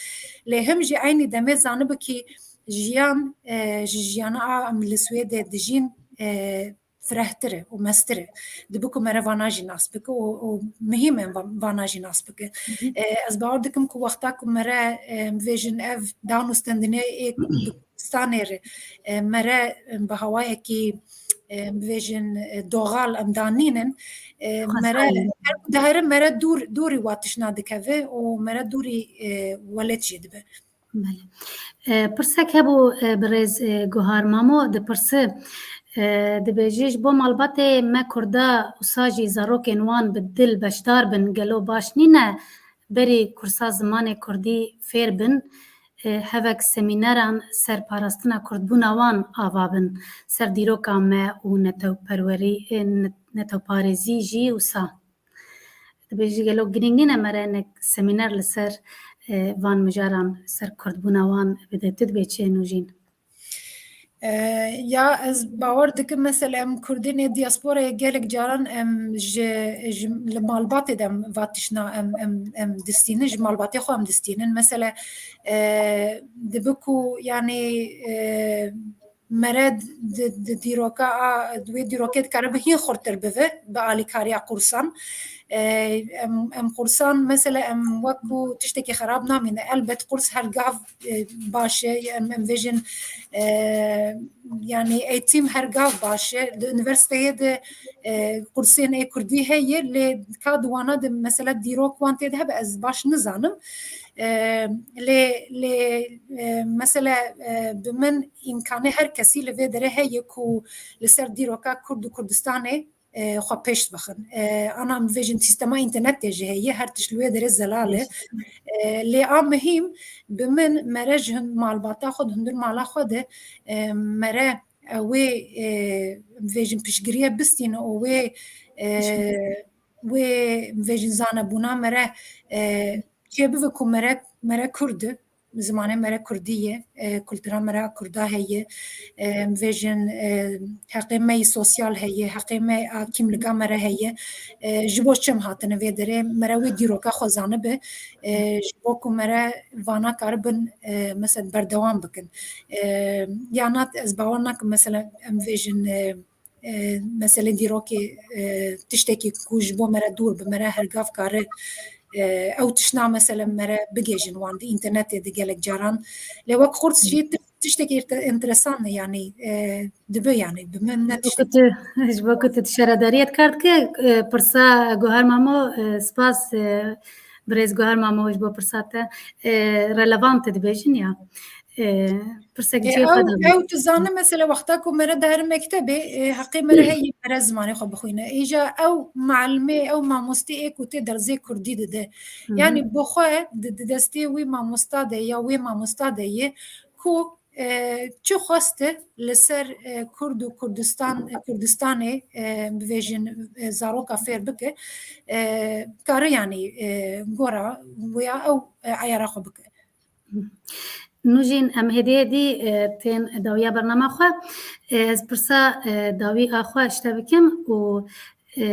Lê hem jî eynî demê zanibe kî jiyan, e, ji jiyana a em li Swêdê dijîn, e, firehtir e û mestir e. Dibe ku mere vana jî nas bike û, û muhîm e va-, vana jî nas bike. E, ez bawer dikim ku wexta ku mere, e, bivêjin ev dan û stendinê ê Kurdistanê re, e, mere, e, bi hawayekî, e, bivêjin, e, doğal em danînin, e, mere, her ku dihere mere dûr, dûrî wa tişna dikeve û mere dûrî, e, welêt jê dibe. Belê. E, pirsek hebû, e, birêz, e, Guhar Mamo dipirse, e, dibêje, ji bo malbatê me Kurda wisa jî zarokên wan bi dil beşdar bin, gelo baş nîne berî kursa zimanê Kurdî fêr bin, e, hevek semîneran ser parastina kurdbûna wan ava bin, ser dîroka me û netewperwerî, e, ne-, netewparêzî jî wisa. Dibêjî gelo girîng nîne mere hinek semîner li ser, e, van mijaran, ser kurdbûna wan bide? Tu dibê çi Nûjîn? E, ya ez bawer dikim mesela em kurdên ê diasporayê gelek caran em ji, ji li malbatê de em va tişna em, em, em distînin, ji malbatê xwe em distînin. Mesela, e, dibe ku yanî, e, mere di, di dîroka a, di wê dîrokê dikare bi hîn xurtir bive, bi alîkariya qursan. E, em, em qursan, mesela em wek ku tiştekî xerab namîne. Elbet qurs her gav, e, baş e, em, em vêjin, e, yanî eğitim her gav baş e. Di unîversîteyê de, e, qursên ê kurdî heye, lê ka di wana de mesela dîrok wan tê de hebe, ez baş nizanim. E, lê, lê, e, mesela, e, bi min îmkanê her kesî li vê derê heye ku li ser dîroka Kurd û Kurdistanê, e, xwe pêş bixin. E, ana em bivêjin sîstema înternetê jî heye, her tişt li wê derê zelal e. E, lê a muhîm bi min mere ji hin-, malbata xwe di hundir mala xwe de, e, mere, e, wê, e, bivêjin piştgiriye bistîne û wê, e, wê bivêjin zanebûna mere, e, çêbive ku mere, mere Kurd e. Zimanê mere Kurdî ye, e, kultura mere Kurda heye, e, em vêjin, e, heqê me yî sosyal heye, heqê me a kîmlika mere heye. E, ji bo çi em hatine vê derê, mere wê dîroka xwe zanibe, e, ji bo ku mere vana karibin, e, mesela berdewam bikin. E, ya na ez bawer nakim mesela em vêjin, e, e, meselê dîrokê, e, tiştekî ku ji bo mere dûr bi, mere hergav kare, e, ew tişna mesele mere bigêjin wan di înternetê di gelek caran. Lê wek qurs jî ti-, tiştekî ente-, enteresan e, yanî, e, dibe yanî bi min ne tiştek. Ji bo ku tu, ji bo ku tu şaredariyê dikar dike, e, pirsa Guhar Mamo, e, spas, e, birêz Guhar Mamo ji bo pirsa te, e, relevant e dibêjin ya. E, pirsek E, cihê xwe ew, de ew tu zane mesela wexta ku mere diheri mektebê, e, heqê mere heye mere zimanê xwe bixwîne. Îja ew muallimê, ew mamostê ê ku tê dersê kurdî dide. Hı hı. Yanî bi xwe di, di destê wî mamosta de ya wê mamosta de ye ku, e, çi xweste li ser, e, Kurd û Kurdistan, Kurdistanê, e, bivêjin, e, zaroka fêr bike, e, kare yanî, e, gora wê ya ew, e, eyara xwe bike. Nûjîn, em hêdî hêdî, e, tên dawiya bernama xwe. E, ez pirsa, e, dawî a xwe ji te bikim û, e,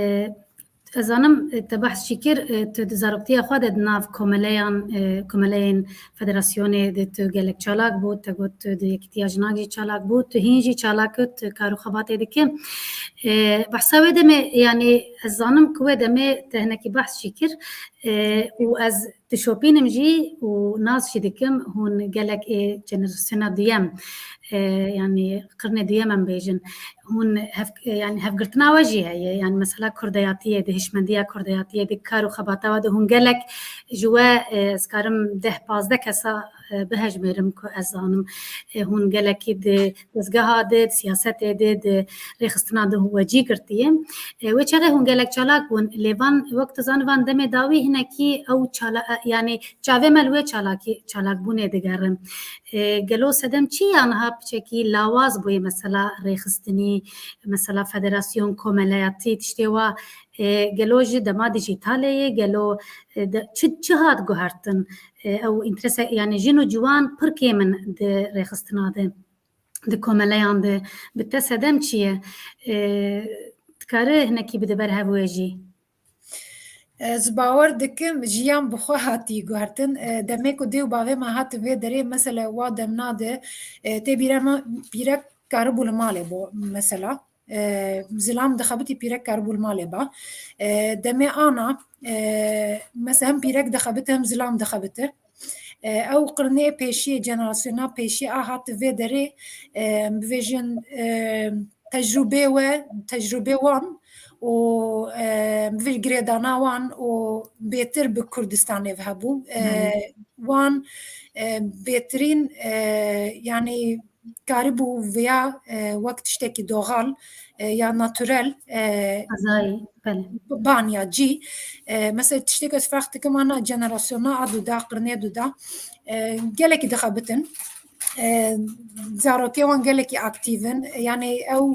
ez zanim, e, te behs jî kir, e, tu di zaroktiya xwe de di nav komeleyan, e, komeleyên federasyonê de tu gelek çalak bû, te got tu di Yekîtiya Jinan jî çalak bû, tu hîn jî çalak, tu kar û xebatê dike. E, behsa wê demê, yanî ez zanim ku wê demê te hinekî behs jî kir, e, û ez dişopînim jî û nas jî dikim, hûn gelek ê jenerasyona duyem, e, yanî qirnê duyem em bêjin, hûn hev-, e, yanî hevgirtina we jî heye, yanî mesela kurdeyatiyê de, hişmendiya kurdeyatiyê de, kar û xebata we de hûn gelek ji we, e, ez karim deh pazdeh kesa, e, bihejmêrim ku ez zanim, e, hûn gelekî di dezgeha de, di siyasetê de, di rêxistina de hûn we cî girtiye. E, wê çaxê hûn gelek çalak bûn, lê van, wek tu zanî, van demê dawî hinekî ew çala-, e, yanî çavê me li wê çalakî, çalakbûnê digerin. E, gelo sedem çi ya niha piçekî lawaz bûye mesela rêxistinî, mesela federasyon, komeleyatî, tiştê wa, e, gelo ji dema dîjîtalê ye, gelo, e, de, çi, çi hat guhertin? E, ew înterese, yanî jin û ciwan pir kêm in di rêxistina de, di komeleyan de. Bi te sedem çi ye? E, dikare hinekî bide ber hev wê jî? Ez bawer dikim, jiyan bi xwe hatî guhertin. E, demê ku dê û bavê me hatin vê derê, mesela wa demna de, e, tê bîre me, pîrek karibû li malê bo, mesela. E, zilam dixebitî pîrek karibû li malê ba. E, demê ana, e, mesela hem pîrek dixebite hem zilam dixebite. E, ew qirnê pêşiyê, jenerasyona pêşiyê a hat vê derê, e, em bivêjin, e, tecrûbê we, tecrûbê wan û, e, em bivêjin girêdana wan û bêtir bi Kurdistanê ve hebû. E, Belê. Wan, e, bêtirîn, e, yanî karibû viya, e, wek tiştekî doğal, e, ya naturel, e, Xwezayî, belê. Ban ya cî. E, mesela tiştek ez ferq dikim ana jenerasyona a duda, qirnê duda, e, gelekî dixebitin. E, zarokê wan gelekî aktîv in. Yanî ew,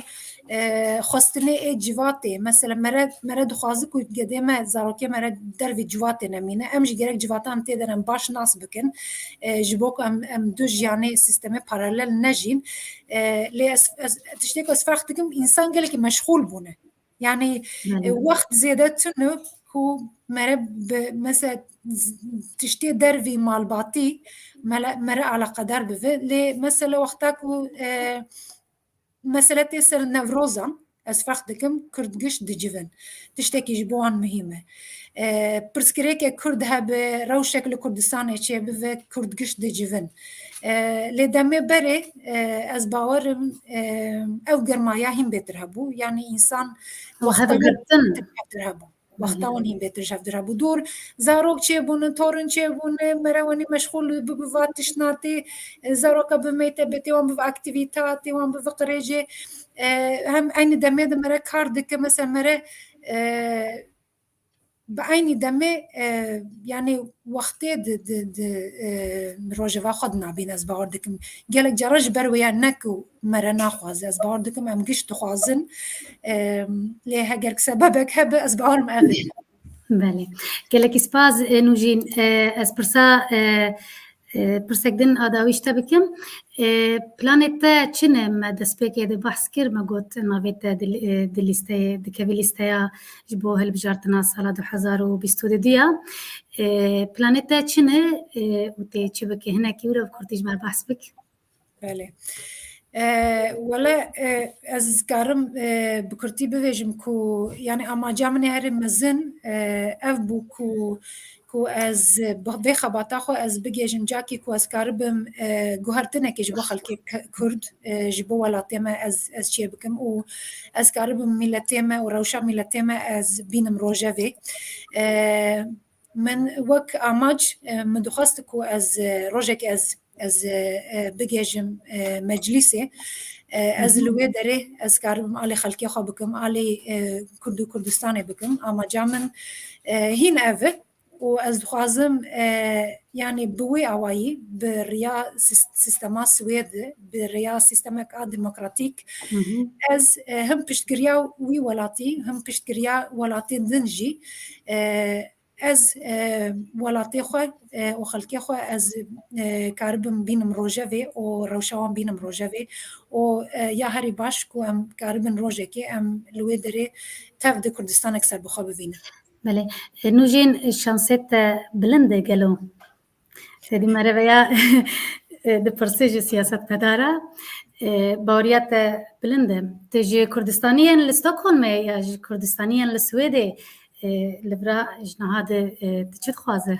e, xwestinê ê civatê. Mesela mere, mere dixwazi ku gedê me, zarokê mere dervê civatê nemîne. Em jî gerek civatan tê de em baş nas bikin. E, ji bo ku em, em du jiyanê sîstemê paralel nejîn. E, lê ez, ez tiştê ku ez ferq dikim, însan gelekî meşxûl bûne. Yanî, Belê. E, wext zêde tune ku mere bi, mesela, z-, tiştê dervî malbatî mele-, mere eleqedar bibe. Lê mesela wexta ku, e, mesele tê ser Newrozan, ez ferq dikim, Kurd giş dicivin. Tiştekî ji bo wan muhîm e. E, pirsgirêke Kurd hebe, rewşek li Kurdistanê çêbibe, Kurd giş dicivin. E, lê demê berê, e, ez bawer im, e, ew germaya hîn bêtir hebû. Yanî însan Ew wexta hebe wan girtin. Bêtir hebû. Wexta wan hîn bêtir ji hev dir hebû. Dûr, zarok çêbûne, torin çêbûne, mere wenî meşxûl bi, bi va tiştna tê, e, zaroka bi mektebê tê, wan bi aktîvîta tê, wan bi qirêjê, e, hem eynî demê de mere kar dike, mesela mere, e, bi eynî demê, e, yanî wextê di, di, di, e, rojeva xwe dinabîn, ez bawer dikim. Gelek cara ji ber wê ya ne ku mere naxwaze, ez bawer dikim em giş dixwazin. E, lê heger sebebek hebe, ez bawerim ev e. Belê. Gelekî spas, e, Nûjîn. E, ez pirsa, e, e, pirsek din a dawî ji te bikim. E, planê te çi ne? Me destpêkê de behs kir, me got navê te di, e, di lîsteyê, dikevî lîsteya ji bo hilbijartina sala du hezar û bîst û du ya. E, planê te çi ne? E, û tê çi bike? Hinekî wilo bi kurtî ji me behs bik. Belê. E, wele, e, ez karim, e, bi kurtî bivêjim ku, yanî amaca min ê herî mezin, e, ev bû ku, ku ez bi vê xebata xwe ez bigêjim cakî ku ez karibim, e, guhertinekê ji bo xelkê K-, Kurd, e, ji bo welatê me ez, ez çê bikim û ez karibim mîletê me û rewşa mîletê me ez bînim rojevê. E, Min wek amac, e, min dixwest ku ez, e, rojekê ez, ez, e, e, bigêjim, e, meclîsê. E, ez Hı hı. Li wê derê ez karibim alî xelkê xwe bikim, alî, e, Kurd û Kurdistanê bikim. Amaca min, e, hîn ev e û ez dixwazim, e, yanî bi wê awayî, bi riya sîs-, sîstema Swêd, bi riya sîstemeka demokratîk, Hı hı. Ez, e, him piştgiriya wî welatî, him piştgiriya welatên din jî, e, ez, e, welatê xwe, e, û xelkê xwe ez, e, karibim bînim rojevê û rewşa wan bînim rojevê û, e, ya herî baş ku em karibin rojekê em li wê derê tev di Kurdistanek serbixwe bivînin. Belê. E, Nûjîn, şansê te bilind e gelo? Te dî mere veya, e, dipirsê ji siyasetmedara, e, baweriya te bilind e. Tu ji Kurdistaniyên li Stockholmê ya ji Kurdistaniyên li Swêdê, e, li vira ji niha de, e, tu çi dixwaze?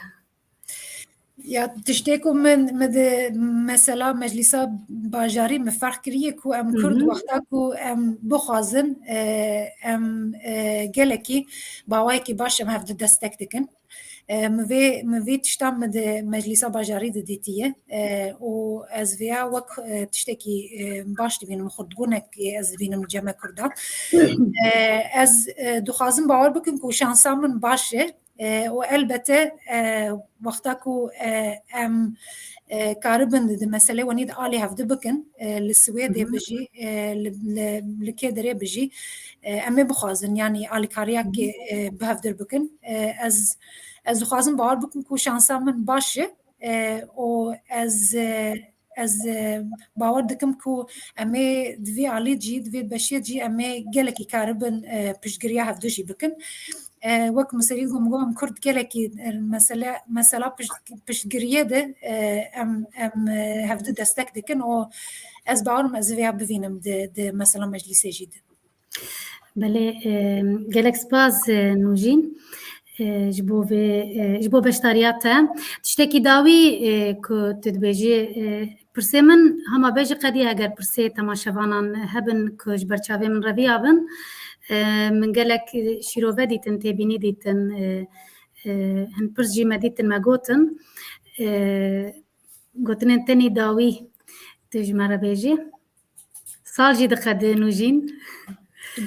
Ya, tiştê ku min, min di mesela meclîsa bajarî min ferq kiriye ku em Hı Kurd hı. Wexta ku em bixwazin, e, em, e, gelekî bi awayekî baş em hev di destek dikin. E, min vê, min vê tiştan min di meclîsa bajarî de dîtiye. E, û ez vêya wek, e, tiştekî, e, baş dibînim, xurtbûnekê ez dibînim li cem me Kurdan. E, ez, e, dixwazim bawer bikim ku şansa min baş e. E, û elbete, e, wexta ku, e, em, e, karibin di meselê wenî de alî hevdi bikin, e, li Swêdê Hı hı. Bijî, e, li, li, li kê derê bijî, e, em ê bixwazin, yanî alîkariyekê, Hı hı. E, bi hevdir bikin. E, ez, ez dixwazim bawer bikim ku şansa min baş e, e, û ez, e, ez, e, bawer dikim ku em ê di vê alî jî, di vê beşê jî em ê gelekî karibin, e, piştgiriya hevdu jî bikin. E, wek miserî ku min got, em Kurd gelekî, e, mesele, mesela pişt-, piştgiriyê de, e, em, em, e, hevdu destek dikin û ez bawerim ez vêya bivînim di, di mesela meclîsê jî de. Belê, e, gelek spas, e, Nûjîn, e, ji bo vê, e, ji bo beşdariya te. Tiştekî dawî, e, ku tu dibêjî, e, pirsê min hema bê jî qedî eger pirsê temaşevanan hebin ku ji ber çavê min reviya bin, e, min gelek, e, şîrove dîtin, têbînî dîtin, e, e, hin pirs jî me dîtin, me gotin. E, gotinên tenî dawî tu ji me re bêjî. Sal jî diqede Nûjîn.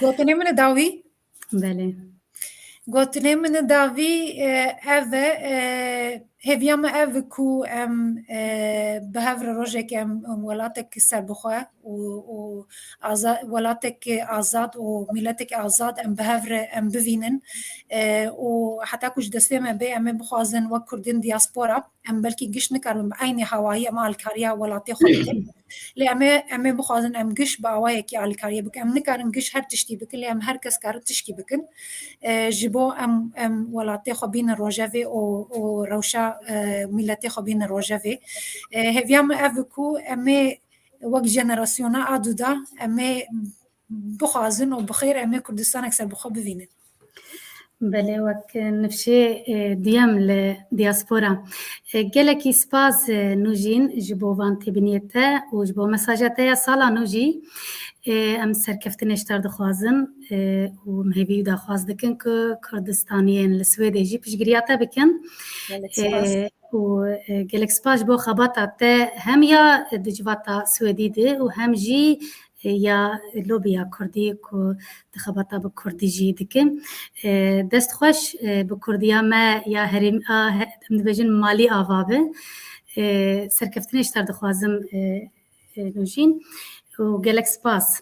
Gotinê min e dawî? Belê. Gotinê min e dawî, e, ev e, e, hêviya me ev e ku em, e, bi hev re rojekê em, em welatek serbixwe û, û aza-, welatek azad û miletek azad em bi hev re em bivînin. E, û heta ku ji destê me bê, em ê bixwazin wek Kurdên diaspora, em belkî giş nikarin bi eynî hawayî em alîkariya welatê xwe bikin. Lê em ê, em ê bixwazin em giş bi awayekî alîkariyê bikin. Em nikarin giş her tiştî bikin, lê em her kes karin tişkî bikin. E, ji bo em, em welatê xwe bînin rojevê û, û rewşa, e, miletê xwe bînin rojevê. E, hêviya min ev e ku em ê wek jenerasyona a dû de em ê bixwazin û bi xêr em ê Kurdistanek serbixwe bivînin. Belê, wek nifşê, e, duyem li diaspora. E, gelekî spas, e, Nûjîn, ji bo van têbîniyê te û ji bo mesaja te ya sala nû jî. E, em serkeftinê ji te re dixwazin, e, û em hêvî û daxwaz dikin ku Kurdistaniyên li Swêdê jî piştgiriya te bikin. Gelek spas. E, û, e, gelek spas ji bo xebata te hem ya di civata Swêdî de û hem jî ya lobiya Kurdî ku di xebata bi Kurdî jî dikin. E, dest xweş, e, bi Kurdiya me ya herêm-, a, he-, em dibêjin malî ava be. E, serkeftinê ji te re dixwazim, e, e, Nûjîn. Û gelek spas.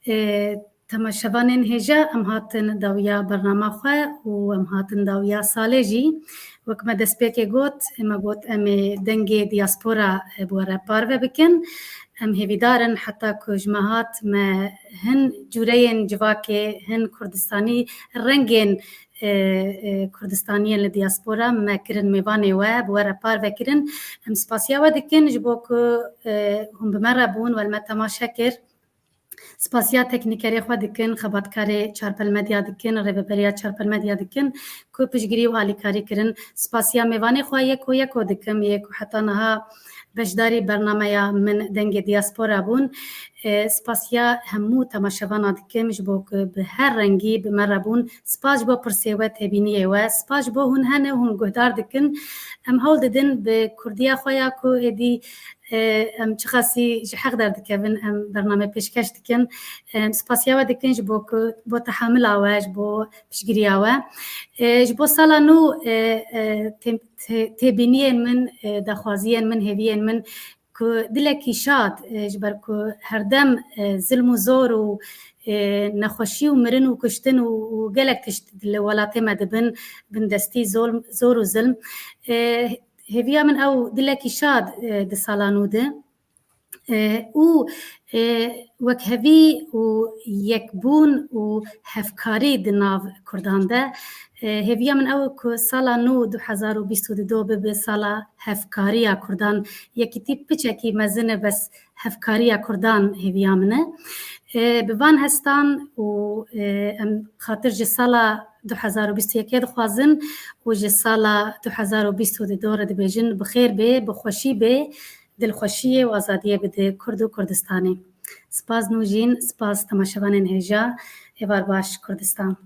E, temaşevanên hêja, em hatin dawiya bernama xwe û em hatin dawiya salê jî. Wek me destpêkê got, me got em ê dengê diaspora, e, bi we re parve bikin. Em hêvîdar in heta ku ji me hat me hin cûreyên civakê, hin Kurdistanî, rengên, e, e, Kurdistaniyên li diaspora me kirin mêvanê we, bi we re parve kirin. Em spasiya we dikin ji bo ku, e, hûn bi me re bûn, we li me temaşe kir. Spasiya teknîkerê xwe dikin, xebatkarê Çarpel Medya dikin, rêveberiya Çarpel Medya dikin ku piştgirî û alîkarî kirin. Spasiya mêvanê xwe yeko yeko dikim, yê ku heta niha beşdarî bernameya min Dengê Diaspora bûn. E, spasiya hemû temaşevana dikim ji bo ku bi her rengî bi me re bûn. Spas ji bo pirsê we, têbîniyê we. Spas ji bo hûn hene, hûn guhdar dikin. Em hewl didin bi kurdiya xwe ya ku êdî, e, em çiqasî ji heq derdikevin, em bername pêşkeş dikin. Em spasiya we dikin ji bo ku, bo tehamila we, ji bo piştgiriya we. E, ji bo sala nû, e, e, tê-, tê-, têbîniyên min, e, daxwaziyên min, hêviyên min ku dilekî şad, e, ji ber ku herdem, e, zilm û zor û, e, nexweşî û mirin û kuştin û, û gelek tişt li welatê me dibin, bindestî zol-, zor û zilm. E, hêviya min ew dilekî şad, e, di sala nû de. E, û, e, wekhevî û yekbûn û hevkarî di nav Kurdan de. E, hêviya min ew e ku sala nû du hezar û bîst û du bibe sala hevkariya Kurdan. Yekîtî piçekî mezin e, bes hevkariya Kurdan hêviya min e. E, bi van hestan û, e, em xatir ji sala du hezar û bîst û yekê dixwazin û ji sala du hezar û bîst û du re dibêjin bi xêr bê, bi xweşî bê, dilxweşiyê û azadiyê bide Kurd û Kurdistanê. Spas Nûjîn, spas temaşevanên hêja, êvar baş Kurdistan.